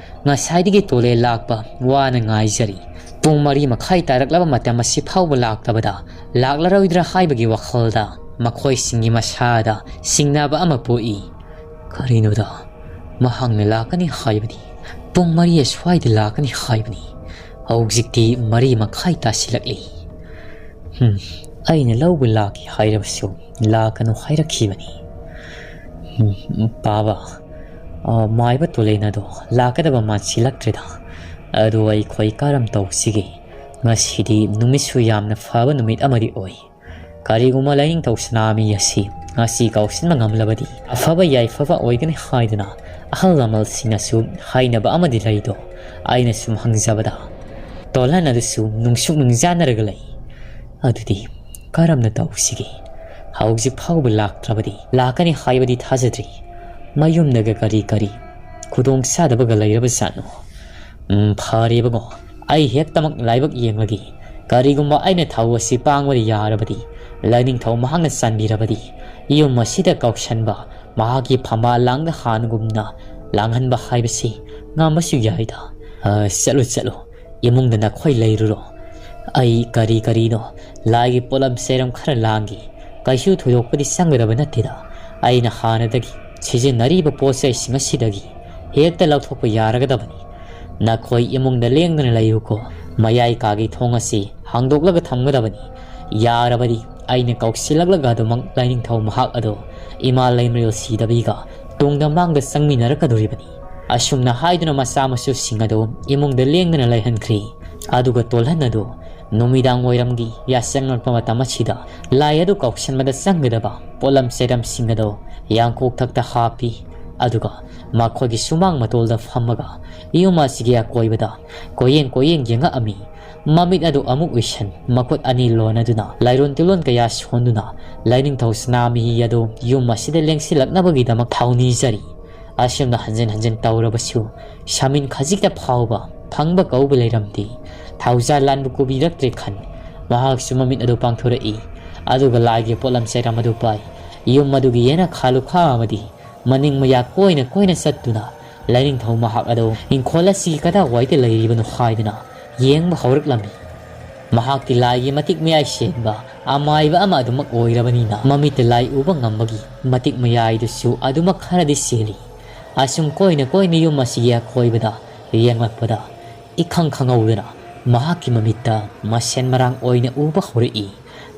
ꯉꯁꯥꯏꯗꯒꯤ ꯇꯣꯂꯦ ꯂꯥꯛꯄ ꯋꯥꯅ ꯉꯥꯏꯖꯔꯤ꯫ ꯄꯨꯡ ꯃꯔꯤ ꯃꯈꯥꯏ ꯇꯥꯔꯛꯂꯕ ꯃꯇꯝ ꯑꯁꯤ ꯐꯥꯎꯕ ꯂꯥꯛꯇꯕꯗ ꯂꯥꯛꯂꯔꯣꯏꯗ꯭ꯔꯥ ꯍꯥꯏꯕꯒꯤ ꯋꯥꯈꯜꯗ ꯃꯈꯣꯏꯁꯤꯡꯒꯤ ꯃꯁꯥꯗ ꯆꯤꯡꯅꯕ ꯑꯃ ꯄꯣꯛꯏ꯫ ꯀꯔꯤꯅꯣꯗ, ꯃꯍꯥꯛꯅ ꯂꯥꯛꯀꯅꯤ ꯍꯥꯏꯕꯅꯤ, ꯄꯨꯡ ꯃꯔꯤ ꯑꯁ꯭ꯋꯥꯏꯗ ꯂꯥꯛꯀꯅꯤ ꯍꯥꯏꯕꯅꯤ꯫ ꯍꯧꯖꯤꯛꯇꯤ ꯃꯔꯤ ꯃꯈꯥꯏ ꯇꯥꯁꯤꯜꯂꯛꯂꯤ꯫ ꯍꯝ, ꯑꯩꯅ ꯂꯧꯕ ꯂꯥꯛꯀꯦ ꯍꯥꯏꯔꯕꯁꯨ ꯂꯥꯛꯀꯅꯨ ꯍꯥꯏꯔꯛꯈꯤꯕꯅꯤ꯫ ꯍꯝ, ꯄꯥꯕ, ꯑ, ꯃꯥꯏꯕ ꯇꯣꯂꯦꯟ ꯑꯗꯣ ꯂꯥꯛꯀꯗꯕ ꯃꯥꯟꯁꯤꯜꯂꯛꯇ꯭ꯔꯦꯗ꯫ ꯑꯗꯨ ꯑꯩꯈꯣꯏ ꯀꯔꯝ ꯇꯧꯁꯤꯒꯦ? ꯉꯁꯤꯗꯤ ꯅꯨꯃꯤꯠꯁꯨ ꯌꯥꯝꯅ ꯐꯕ ꯅꯨꯃꯤꯠ ꯑꯃꯗꯤ ꯑꯣꯏ꯫ ꯀꯔꯤꯒꯨꯝꯕ ꯂꯥꯏꯅꯤꯡꯊꯧ ꯁꯅꯥꯃꯍꯤ ꯑꯁꯤ ꯉꯁꯤ ꯀꯧꯁꯤꯟꯕ ꯉꯝꯂꯕꯗꯤ ꯑꯐꯕ ꯌꯥꯏꯐꯕ ꯑꯣꯏꯒꯅꯤ ꯍꯥꯏꯗꯨꯅ ꯑꯍꯜ ꯂꯃꯟꯁꯤꯡꯅꯁꯨ ꯍꯥꯏꯅꯕ ꯑꯃꯗꯤ ꯂꯩꯗꯣ꯫ ꯑꯩꯅ ꯁꯨꯝ ꯍꯪꯖꯕꯗ ꯇꯣꯜꯍꯟ ꯑꯗꯨꯁꯨ ꯅꯨꯡꯁꯨꯛ ꯅꯨꯡꯖꯥꯅꯔꯒ ꯂꯩ꯫ ꯑꯗꯨꯗꯤ ꯀꯔꯝꯅ ꯇꯧꯁꯤꯒꯦ? ꯍꯧꯖꯤꯛ ꯐꯥꯎꯕ ꯂꯥꯛꯇ꯭ꯔꯕꯗꯤ ꯂꯥꯛꯀꯅꯤ ꯍꯥꯏꯕꯗꯤ ꯊꯥꯖꯗ꯭ꯔꯤ꯫ ꯃꯌꯨꯝꯗꯒ ꯀꯔꯤ ꯀꯔꯤ ꯈꯨꯗꯣꯡ ꯆꯥꯗꯕꯒ ꯂꯩꯔꯕ ꯖꯥꯠꯅꯣ? "ꯎꯝ, ꯐꯔꯦ ꯏꯕꯨꯡꯉꯣ, ꯑꯩ ꯍꯦꯛꯇꯃꯛ ꯂꯥꯏꯕꯛ ꯌꯦꯡꯂꯒꯦ꯫ ꯀꯔꯤꯒꯨꯝꯕ ꯑꯩꯅ ꯊꯧ ꯑꯁꯤ ꯄꯥꯡꯕꯗ ꯌꯥꯔꯕꯗꯤ, ꯂꯥꯏꯅꯤꯡꯊꯧ ꯃꯍꯥꯛꯅ ꯆꯥꯟꯕꯤꯔꯕꯗꯤ, ꯌꯨꯝ ꯑꯁꯤꯗ ꯀꯧꯁꯟꯕ ꯃꯍꯥꯛꯀꯤ ꯐꯝꯕꯥꯜ ꯂꯥꯡꯗ ꯍꯥꯟꯅꯒꯨꯝꯅ ꯂꯥꯡꯍꯟꯕ ꯍꯥꯏꯕꯁꯤ ꯉꯝꯕꯁꯨ ꯌꯥꯏꯗ꯫ ꯑ, ꯆꯠꯂꯨ, ꯆꯠꯂꯨ, ꯏꯃꯨꯡꯗ ꯅꯈꯣꯏ ꯂꯩꯔꯨꯔꯣ꯫ ꯑꯩ ꯀꯔꯤ ꯀꯔꯤꯅꯣ ꯂꯥꯏꯒꯤ ꯄꯣꯠꯂꯝ ꯆꯩꯔꯝ ꯈꯔ ꯂꯥꯡꯒꯦ꯫ ꯀꯩꯁꯨ ꯊꯣꯏꯗꯣꯛꯄꯗꯤ ꯆꯪꯒꯗꯕ ꯅꯠꯇꯦꯗ꯫ ꯑꯩꯅ ꯍꯥꯟꯅꯗꯒꯤ ꯁꯤꯖꯤꯟꯅꯔꯤꯕ ꯄꯣꯠ ꯆꯩꯁꯤꯡ ꯑꯁꯤꯗꯒꯤ ꯍꯦꯛꯇ ꯂꯧꯊꯣꯛꯄ ꯌꯥꯔꯒꯗꯕꯅꯤ꯫ ꯅꯈꯣꯏ ꯏꯃꯨꯡꯗ ꯂꯦꯡꯗꯅ ꯂꯩꯌꯨꯀꯣ꯫ ꯃꯌꯥꯏ ꯀꯥꯒꯤ ꯊꯣꯡ ꯑꯁꯤ ꯍꯥꯡꯗꯣꯛꯂꯒ ꯊꯝꯒꯗꯕꯅꯤ꯫ ꯌꯥꯔꯕꯗꯤ ꯑꯩꯅ ꯀꯧꯁꯤꯜꯂꯛꯂꯒ ꯑꯗꯨꯃꯛ ꯂꯥꯏꯅꯤꯡꯊꯧ ꯃꯍꯥꯛ ꯑꯗꯣ ꯏꯃꯥ ꯂꯩꯃꯔꯦꯜ ꯁꯤꯗꯕꯤꯒ ꯇꯨꯡꯗ ꯃꯥꯡꯗ ꯆꯪꯃꯤꯟꯅꯔꯛꯀꯗꯣꯔꯤꯕꯅꯤ"꯫ ꯑꯁꯨꯝꯅ ꯍꯥꯏꯗꯨꯅ ꯃꯆꯥ ꯃꯁꯨꯁꯤꯡ ꯑꯗꯨ ꯏꯃꯨꯡꯗ ꯂꯦꯡꯗꯅ ꯂꯩꯍꯟꯈ꯭ꯔꯤ꯫ ꯑꯗꯨꯒ ꯇꯣꯜꯍꯟ ꯑꯗꯨ ꯅꯨꯃꯤꯗꯥꯡ ꯋꯥꯏꯔꯝꯒꯤ ꯌꯥꯆꯪꯂꯛꯄ ꯃꯇꯝ ꯑꯁꯤꯗ ꯂꯥꯏ ꯑꯗꯨ ꯀꯧꯁꯟꯕꯗ ꯆꯪꯒꯗꯕ ꯄꯣꯠꯂꯝ ꯆꯩꯔꯝꯁꯤꯡ ꯑꯗꯨ ꯌꯥꯡꯀꯣꯛꯊꯛꯇ ꯍꯥꯞꯄꯤ꯫ ꯑꯗꯨꯒ ꯃꯈꯣꯏꯒꯤ ꯁꯨꯃꯥꯡ ꯃꯇꯣꯜꯗ ꯐꯝꯃꯒ ꯌꯨꯝ ꯑꯁꯤꯒꯤ ꯑꯀꯣꯏꯕꯗ ꯀꯣꯏꯌꯦꯡ ꯀꯣꯏꯌꯦꯡ ꯌꯦꯡꯉꯛꯑꯝꯃꯤ꯫ ꯃꯃꯤꯠ ꯑꯗꯨ ꯑꯃꯨꯛ ꯎꯏꯁꯟ, ꯃꯈꯨꯠ ꯑꯅꯤ ꯂꯣꯟꯅꯗꯨꯅ, ꯂꯥꯏꯔꯣꯟ ꯇꯤꯂꯣꯟ ꯀꯌꯥ ꯁꯣꯟꯗꯨꯅ, ꯂꯥꯏꯅꯤꯡꯊꯧ ꯁꯅꯥꯃꯍꯤ ꯑꯗꯨ ꯌꯨꯝ ꯑꯁꯤꯗ ꯂꯦꯡꯁꯤꯜꯂꯛꯅꯕꯒꯤꯗꯃꯛ ꯊꯧꯅꯤꯖꯔꯤ꯫ ꯑꯁꯨꯝꯅ ꯍꯟꯖꯤꯟ ꯍꯟꯖꯤꯟ ꯇꯧꯔꯕꯁꯨ ꯁꯃꯤꯟ ꯈꯖꯤꯛꯇ ꯐꯥꯎꯕ ꯐꯪꯕ ꯀꯧꯕ ꯂꯩꯔꯝꯗꯦ꯫ ꯊꯧꯖꯥꯜ ꯂꯥꯟꯕ ꯀꯨꯕꯤꯔꯛꯇ꯭ꯔꯦ ꯈꯟ, ꯃꯍꯥꯛꯁꯨ ꯃꯃꯤꯠ ꯑꯗꯨ ꯄꯥꯡꯊꯣꯔꯛꯏ꯫ ꯑꯗꯨꯒ ꯂꯥꯏꯒꯤ ꯄꯣꯠꯂꯝ ꯆꯩꯔꯝ ꯑꯗꯨ ꯄꯥꯏ꯫ ꯌꯨꯝ ꯑꯗꯨꯒꯤ ꯌꯦꯅꯈꯥ ꯂꯨꯈꯥ ꯑꯃꯗꯤ ꯃꯅꯤꯡ ꯃꯌꯥ ꯀꯣꯏꯅ ꯀꯣꯏꯅ ꯆꯠꯇꯨꯅ ꯂꯥꯏꯅꯤꯡꯊꯧ ꯃꯍꯥꯛ ꯑꯗꯨ ꯏꯪꯈꯣꯜ ꯑꯁꯤꯒꯤ ꯀꯗꯥꯏꯋꯥꯏꯗ ꯂꯩꯔꯤꯕꯅꯣ ꯍꯥꯏꯗꯨꯅ ꯌꯦꯡꯕ ꯍꯧꯔꯛꯂꯝꯃꯤ꯫ ꯃꯍꯥꯛꯇꯤ ꯂꯥꯏꯒꯤ ꯃꯇꯤꯛ ꯃꯌꯥꯏ ꯁꯦꯟꯕ ꯑꯃꯥꯏꯕ ꯑꯃ ꯑꯗꯨꯃꯛ ꯑꯣꯏꯔꯕꯅꯤꯅ, ꯃꯃꯤꯠꯇ ꯂꯥꯏ ꯎꯕ ꯉꯝꯕꯒꯤ ꯃꯇꯤꯛ ꯃꯌꯥꯏꯗꯨꯁꯨ ꯑꯗꯨꯃꯛ ꯈꯔꯗꯤ ꯁꯦꯜꯂꯤ꯫ ꯑꯁꯨꯝ ꯀꯣꯏꯅ ꯀꯣꯏꯅ ꯌꯨꯝ ꯑꯁꯤꯒꯤ ꯑꯀꯣꯏꯕꯗ ꯌꯦꯡꯂꯛꯄꯗ, ꯏꯈꯪ ꯈꯪꯍꯧꯗꯅ ꯃꯍꯥꯛꯀꯤ ꯃꯃꯤꯠꯇ ꯃꯁꯦꯟ ꯃꯔꯥꯡ ꯑꯣꯏꯅ ꯎꯕ ꯍꯧꯔꯛꯏ꯫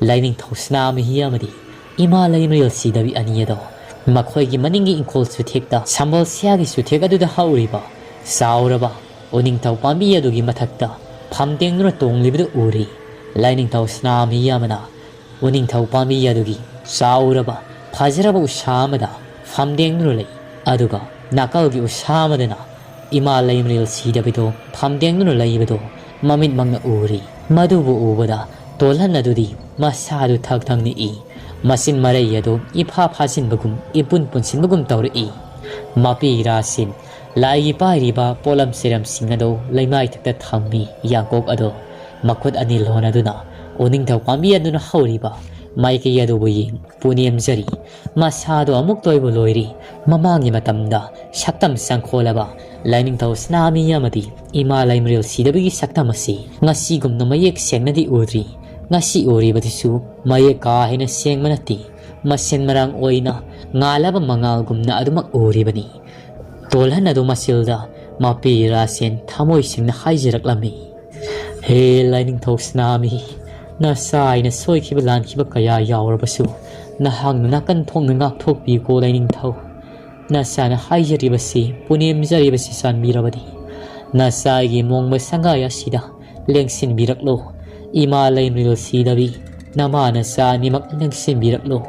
ꯂꯥꯏꯅꯤꯡꯊꯧ ꯁꯅꯥꯃꯍꯤ ꯑꯃꯗꯤ ꯏꯃꯥ ꯂꯩꯃꯔꯦꯜ ꯁꯤꯗꯕꯤ ꯑꯅꯤ ꯑꯗꯣ ꯃꯈꯣꯏꯒꯤ ꯃꯅꯤꯡꯒꯤ ꯏꯪꯈꯣꯜ ꯆꯨꯊꯦꯛꯇ, ꯁꯝꯕꯜ ꯁꯤꯌꯥꯒꯤ ꯆꯨꯊꯦꯛ ꯑꯗꯨꯗ ꯍꯧꯔꯤꯕ ꯆꯥꯎꯔꯕ ꯎꯅꯤꯡꯊꯧ ꯄꯥꯝꯕꯤ ꯑꯗꯨꯒꯤ ꯃꯊꯛꯇ ꯐꯝꯇꯦꯡꯗꯨꯅ ꯇꯣꯡꯂꯤꯕꯗꯨ ꯎꯔꯤ꯫ ꯂꯥꯏꯅꯤꯡꯊꯧ ꯁꯅꯥꯃꯍꯤ ꯑꯃꯅ ꯎꯅꯤꯡꯊꯧ ꯄꯥꯝꯕꯤ ꯑꯗꯨꯒꯤ ꯆꯥꯎꯔꯕ ꯐꯖꯔꯕ ꯎꯁꯥ ꯑꯃꯗ ꯐꯝꯗꯦꯡꯗꯨꯅ ꯂꯩ꯫ ꯑꯗꯨꯒ ꯅꯥꯀꯜꯒꯤ ꯎꯁꯥ ꯑꯃꯗꯅ ꯏꯃꯥ ꯂꯩꯃꯔꯦꯜ ꯁꯤꯗꯕꯤꯗꯣ ꯐꯝꯗꯦꯡꯗꯨꯅ ꯂꯩꯕꯗꯣ ꯃꯃꯤꯠꯃꯛꯅ ꯎꯔꯤ꯫ ꯃꯗꯨꯕꯨ ꯎꯕꯗ ꯇꯣꯜꯍꯟ ꯑꯗꯨꯗꯤ ꯃꯁꯥꯗꯨ ꯊꯛ ꯊꯛ ꯅꯤꯛꯏ꯫ ꯃꯆꯤꯟ ꯃꯔꯩ ꯑꯗꯨ ꯏꯐꯥ ꯐꯥꯖꯤꯟꯕꯒꯨꯝ, ꯏꯄꯨꯟ ꯄꯨꯟꯁꯤꯟꯕꯒꯨꯝ ꯇꯧꯔꯛꯏ꯫ ꯃꯄꯤ ꯔꯥꯁꯤꯟ ꯂꯥꯏꯒꯤ ꯄꯥꯏꯔꯤꯕ ꯄꯣꯠꯂꯝ ꯆꯩꯔꯝꯁꯤꯡ ꯑꯗꯨ ꯂꯩꯃꯥꯏꯊꯛꯇ ꯊꯝꯃꯤ꯫ ꯌꯥꯡꯀꯣꯛ ꯑꯗꯨ ꯃꯈꯨꯠ ꯑꯅꯤ ꯂꯣꯟꯅꯗꯨꯅ ꯎꯅꯤꯡꯊꯧ ꯄꯥꯝꯕꯤ ꯑꯗꯨꯅ ꯍꯧꯔꯤꯕ ꯃꯥꯏꯀꯩ ꯑꯗꯨꯕꯨ ꯌꯦꯡ ꯄꯨꯅꯦꯝꯖꯔꯤ꯫ ꯃꯁꯥꯗꯣ ꯑꯃꯨꯛꯇ ꯑꯣꯏꯕ ꯂꯣꯏꯔꯤ꯫ ꯃꯃꯥꯡꯒꯤ ꯃꯇꯝꯗ ꯁꯛꯇꯝ ꯆꯪꯈꯣꯜꯂꯕ ꯂꯥꯏꯅꯤꯡꯊꯧ ꯁꯅꯥꯃꯤ ꯑꯃꯗꯤ ꯏꯃꯥ ꯂꯩꯃꯔꯦꯜ ꯁꯤꯗꯕꯒꯤ ꯁꯛꯇꯝ ꯑꯁꯤ ꯉꯁꯤꯒꯨꯝꯅ ꯃꯌꯦꯛ ꯁꯦꯡꯅꯗꯤ ꯎꯗ꯭ꯔꯤ꯫ ꯉꯁꯤ ꯎꯔꯤꯕꯗꯨꯁꯨ ꯃꯌꯦꯛ ꯀꯥ ꯍꯦꯟꯅ ꯁꯦꯡꯕ ꯅꯠꯇꯦ꯫ ꯃꯁꯦꯟ ꯃꯔꯥꯡ ꯑꯣꯏꯅ ꯉꯥꯜꯂꯕ ꯃꯉꯥꯜꯒꯨꯝꯅ ꯑꯗꯨꯃꯛ ꯎꯔꯤꯕꯅꯤ꯫ ꯇꯣꯜꯍꯟ ꯑꯗꯨ ꯃꯆꯤꯜꯗ ꯃꯄꯤ ꯔꯥꯁꯦꯟ ꯊꯃꯣꯏ ꯁꯦꯡꯅ ꯍꯥꯏꯖꯔꯛꯂꯝꯃꯤ꯫ ꯍꯦ ꯂꯥꯏꯅꯤꯡꯊꯧ ꯁꯅꯥꯃꯤ, ꯅꯆꯥ ꯑꯩꯅ ꯁꯣꯏꯈꯤꯕ ꯂꯥꯟꯈꯤꯕ ꯀꯌꯥ ꯌꯥꯎꯔꯕꯁꯨ ꯅꯍꯥꯛꯅ ꯅꯥꯀꯟ ꯊꯣꯛꯅ ꯉꯥꯛꯊꯣꯛꯄꯤꯌꯨꯀꯣ ꯂꯥꯏꯅꯤꯡꯊꯧ꯫ ꯅꯆꯥꯅ ꯍꯥꯏꯖꯔꯤꯕꯁꯤ ꯄꯨꯅꯦꯝꯖꯔꯤꯕꯁꯤ ꯆꯥꯟꯕꯤꯔꯕꯗꯤ ꯅꯆꯥꯒꯤ ꯃꯣꯡꯕ ꯁꯪꯒꯥꯏ ꯑꯁꯤꯗ ꯂꯦꯡꯁꯤꯟꯕꯤꯔꯛꯂꯣ꯫ ꯏꯃꯥ ꯂꯩꯃꯔꯦꯜ ꯁꯤꯗꯕꯤ, ꯅꯃꯥ ꯅꯆꯥ ꯑꯅꯤꯃꯛ ꯂꯦꯡꯁꯤꯟꯕꯤꯔꯛꯂꯣ꯫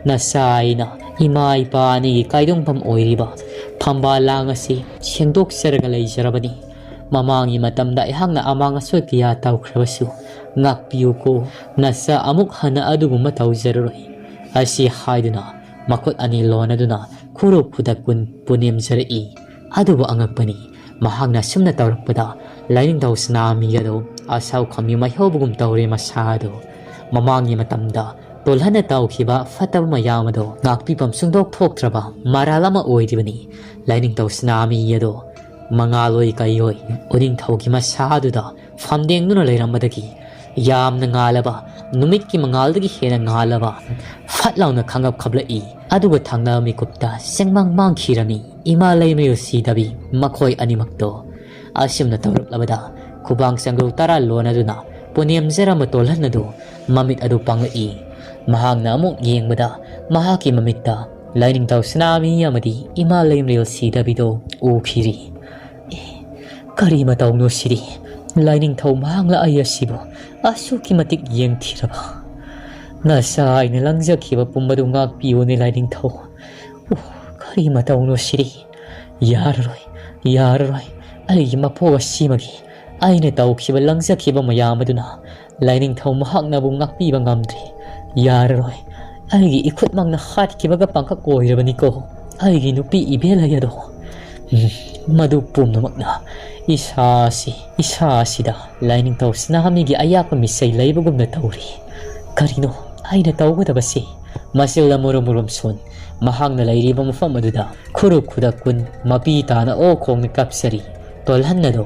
ꯅꯆꯥ ꯑꯩꯅ ꯏꯃꯥ ꯏꯄꯥ ꯑꯅꯤꯒꯤ ꯀꯥꯏꯗꯣꯡꯐꯝ ꯑꯣꯏꯔꯤꯕ ꯐꯝꯕꯥꯜ ꯂꯥꯡ ꯑꯁꯤ ꯁꯦꯡꯗꯣꯛꯆꯔꯒ ꯂꯩꯖꯔꯕꯅꯤ꯫ ꯃꯃꯥꯡꯒꯤ ꯃꯇꯝꯗ ꯑꯩꯍꯥꯛꯅ ꯑꯃꯥꯡ ꯑꯁꯣꯏ ꯀꯌꯥ ꯇꯧꯈ꯭ꯔꯕꯁꯨ ꯉꯥꯛꯄꯤꯌꯨꯀꯣ꯫ ꯅꯆꯥ ꯑꯃꯨꯛ ꯍꯟꯅ ꯑꯗꯨꯒꯨꯝꯕ ꯇꯧꯖꯔꯔꯣꯏ꯫ ꯑꯁꯤ ꯍꯥꯏꯗꯨꯅ ꯃꯈꯨꯠ ꯑꯅꯤ ꯂꯣꯟꯅꯗꯨꯅ ꯈꯨꯔꯨ ꯈꯨꯗꯛ ꯀꯨꯟ ꯄꯨꯅꯦꯝꯖꯔꯛꯏ꯫ ꯑꯗꯨꯕꯨ ꯑꯉꯛꯄꯅꯤ, ꯃꯍꯥꯛꯅ ꯑꯁꯨꯝꯅ ꯇꯧꯔꯛꯄꯗ ꯂꯥꯏꯅꯤꯡꯊꯧ ꯁꯅꯥꯃꯍꯤ ꯑꯗꯨ ꯑꯁꯥꯎ ꯈꯝꯌꯨ ꯃꯥꯏꯍꯧꯕꯒꯨꯝ ꯇꯧꯔꯦ ꯃꯁꯥ ꯑꯗꯨ꯫ ꯃꯃꯥꯡꯒꯤ ꯃꯇꯝꯗ ꯇꯣꯜꯍꯟꯅ ꯇꯧꯈꯤꯕ ꯐꯠꯇꯕ ꯃꯌꯥꯝ ꯑꯗꯨ ꯉꯥꯛꯄꯤꯐꯝ ꯁꯨꯡꯗꯣꯛ ꯊꯣꯛꯇ꯭ꯔꯕ ꯃꯔꯥꯜ ꯑꯃ ꯑꯣꯏꯔꯤꯕꯅꯤ꯫ ꯂꯥꯏꯅꯤꯡꯊꯧ ꯁꯅꯥꯃꯍꯤ ꯑꯗꯨ ꯃꯉꯥꯜ ꯑꯣꯏ ꯀꯩ ꯑꯣꯏ ꯎꯅꯤꯡꯊꯧꯒꯤ ꯃꯁꯥ ꯑꯗꯨꯗ ꯐꯝꯗꯦꯡꯗꯨꯅ ꯂꯩꯔꯝꯕꯗꯒꯤ ꯌꯥꯝꯅ ꯉꯥꯜꯂꯕ, ꯅꯨꯃꯤꯠꯀꯤ ꯃꯉꯥꯜꯗꯒꯤ ꯍꯦꯟꯅ ꯉꯥꯜꯂꯕ, ꯐꯠ ꯂꯥꯎꯅ ꯈꯪꯉꯞ ꯈꯞꯂꯛꯏ꯫ ꯑꯗꯨꯒ ꯊꯪꯅꯕ ꯃꯤꯀꯨꯞꯇ ꯁꯦꯡꯃꯥꯡ ꯃꯥꯡꯈꯤꯔꯝꯃꯤ꯫ ꯏꯃꯥ ꯂꯩꯃꯔꯦꯜ ꯁꯤꯗꯕꯤ ꯃꯈꯣꯏ ꯑꯅꯤꯃꯛꯇꯣ꯫ ꯑꯁꯨꯝꯅ ꯇꯧꯔꯛꯂꯕꯗ ꯈꯨꯕꯥꯡ ꯆꯪꯒ꯭ꯔꯨ ꯇꯔꯥ ꯂꯣꯟꯅꯗꯨꯅ ꯄꯨꯅꯦꯝꯖꯔꯝꯕ ꯇꯣꯜꯍꯟ ꯑꯗꯨ ꯃꯃꯤꯠ ꯑꯗꯨ ꯄꯥꯡꯂꯛꯏ꯫ ꯃꯍꯥꯛꯅ ꯑꯃꯨꯛ ꯌꯦꯡꯕꯗ ꯃꯍꯥꯛꯀꯤ ꯃꯃꯤꯠꯇ ꯂꯥꯏꯅꯤꯡꯊꯧ ꯁꯅꯥꯃꯍꯤ ꯑꯃꯗꯤ ꯏꯃꯥ ꯂꯩꯃꯔꯦꯜ ꯁꯤꯗꯕꯤꯗꯣ ꯎꯈꯤꯔꯤ꯫ ꯑꯦ, ꯀꯔꯤ ꯃꯇꯧꯅꯣ ꯁꯤꯗꯤ? ꯂꯥꯏꯅꯤꯡꯊꯧ ꯃꯍꯥꯛꯅ ꯑꯩ ꯑꯁꯤꯕꯨ ꯑꯁꯨꯛꯀꯤ ꯃꯇꯤꯛ ꯌꯦꯡꯊꯤꯔꯕ? ꯅꯆꯥ ꯑꯩꯅ ꯂꯪꯖꯈꯤꯕ ꯄꯨꯝꯕꯗꯨ ꯉꯥꯛꯄꯤꯌꯨꯅꯦ ꯂꯥꯏꯅꯤꯡꯊꯧ꯫ ꯑꯣ, ꯀꯔꯤ ꯃꯇꯧꯅꯣ ꯁꯤꯗꯤ? ꯌꯥꯔꯔꯣꯏ, ꯌꯥꯔꯔꯣꯏ꯫ ꯑꯩꯒꯤ ꯃꯄꯣꯛ ꯑꯁꯤꯃꯒꯤ ꯑꯩꯅ ꯇꯧꯈꯤꯕ, ꯂꯪꯖꯈꯤꯕ ꯃꯌꯥꯝ ꯑꯗꯨꯅ ꯂꯥꯏꯅꯤꯡꯊꯧ ꯃꯍꯥꯛꯅꯕꯨ ꯉꯥꯛꯄꯤꯕ ꯉꯝꯗ꯭ꯔꯦ꯫ ꯌꯥꯔꯔꯣꯏ꯫ ꯑꯩꯒꯤ ꯏꯈꯨꯠꯃꯛꯅ ꯍꯥꯠꯈꯤꯕꯒ ꯄꯥꯡꯈꯛ ꯑꯣꯏꯔꯕꯅꯤꯀꯣ꯫ ꯑꯩꯒꯤ ꯅꯨꯄꯤ ꯏꯕꯦꯜꯍꯩ ꯑꯗꯣ꯫ ꯎꯝ, ꯃꯗꯨ ꯄꯨꯝꯅꯃꯛꯅ ꯏꯁꯥꯁꯤ, ꯏꯁꯥꯁꯤꯗ ꯂꯥꯏꯅꯤꯡꯊꯧ ꯁꯅꯥꯃꯍꯤꯒꯤ ꯑꯌꯥꯛꯄ ꯃꯤꯠꯁꯩ ꯂꯩꯕꯒꯨꯝꯅ ꯇꯧꯔꯤ꯫ ꯀꯔꯤꯅꯣ ꯑꯩꯅ ꯇꯧꯒꯗꯕꯁꯤ? ꯃꯁꯤꯜꯗ ꯃꯨꯔꯨꯝ ꯃꯨꯔꯨꯝ ꯁꯣꯟ, ꯃꯍꯥꯛꯅ ꯂꯩꯔꯤꯕ ꯃꯐꯝ ꯑꯗꯨꯗ ꯈꯨꯔꯨꯞ ꯈꯨꯗꯛ ꯀꯨꯟ ꯃꯄꯤ ꯇꯥꯅ ꯑꯣꯛ ꯈꯣꯡꯅ ꯀꯞꯆꯔꯤ꯫ ꯇꯣꯜꯍꯟ ꯑꯗꯣ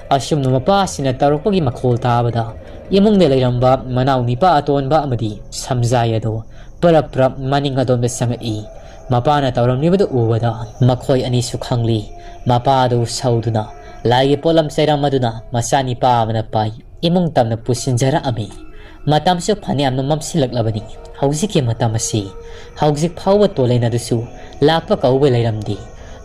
ꯑꯁꯨꯝꯅ ꯃꯄꯥꯁꯤꯅ ꯇꯧꯔꯛꯄꯒꯤ ꯃꯈꯣꯜ ꯇꯥꯕꯗ ꯏꯃꯨꯡꯗ ꯂꯩꯔꯝꯕ ꯃꯅꯥꯎ ꯅꯤꯄꯥ ꯑꯇꯣꯟꯕ ꯑꯃꯗꯤ ꯁꯝꯖꯥꯏ ꯑꯗꯣ ꯄꯔꯞ ꯄꯔꯞ ꯃꯅꯤꯡ ꯑꯗꯣꯝꯗ ꯆꯪꯉꯛꯏ꯫ ꯃꯄꯥꯅ ꯇꯧꯔꯝꯂꯤꯕꯗꯨ ꯎꯕꯗ ꯃꯈꯣꯏ ꯑꯅꯤꯁꯨ ꯈꯪꯂꯤ꯫ ꯃꯄꯥꯗꯨ ꯁꯧꯗꯨꯅ ꯂꯥꯏꯒꯤ ꯄꯣꯠꯂꯝ ꯆꯩꯔꯝ ꯑꯗꯨꯅ ꯃꯆꯥꯅꯤꯄꯥ ꯑꯃꯅ ꯄꯥꯏ ꯏꯃꯨꯡ ꯇꯝꯅ ꯄꯨꯁꯤꯟꯖꯔꯛꯑꯝꯃꯤ꯫ ꯃꯇꯝꯁꯨ ꯐꯅꯌꯥꯝꯅ ꯃꯝꯁꯤꯜꯂꯛꯂꯕꯅꯤ꯫ ꯍꯧꯖꯤꯛꯀꯤ ꯃꯇꯝ ꯑꯁꯤ ꯍꯧꯖꯤꯛ ꯐꯥꯎꯕ ꯇꯣꯂꯦꯟ ꯑꯗꯨꯁꯨ ꯂꯥꯛꯄ ꯀꯧꯕ ꯂꯩꯔꯝꯗꯦ꯫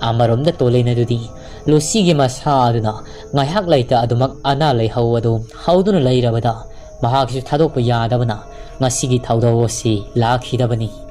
ꯑꯃꯔꯣꯝꯗ ꯇꯣꯂꯦꯟ ꯑꯗꯨꯗꯤ ꯂꯨꯁꯤꯒꯤ ꯃꯁꯥ ꯑꯗꯨꯅ ꯉꯥꯏꯍꯥꯛ ꯂꯩꯇ ꯑꯗꯨꯃꯛ ꯑꯅꯥ ꯂꯥꯏꯍꯧ ꯑꯗꯨ ꯍꯧꯗꯨꯅ ꯂꯩꯔꯕꯗ ꯃꯍꯥꯛꯁꯨ ꯊꯥꯗꯣꯛꯄ ꯌꯥꯗꯕꯅ ꯉꯁꯤꯒꯤ ꯊꯧꯗꯧ ꯑꯁꯤ ꯂꯥꯛꯈꯤꯗꯕꯅꯤ꯫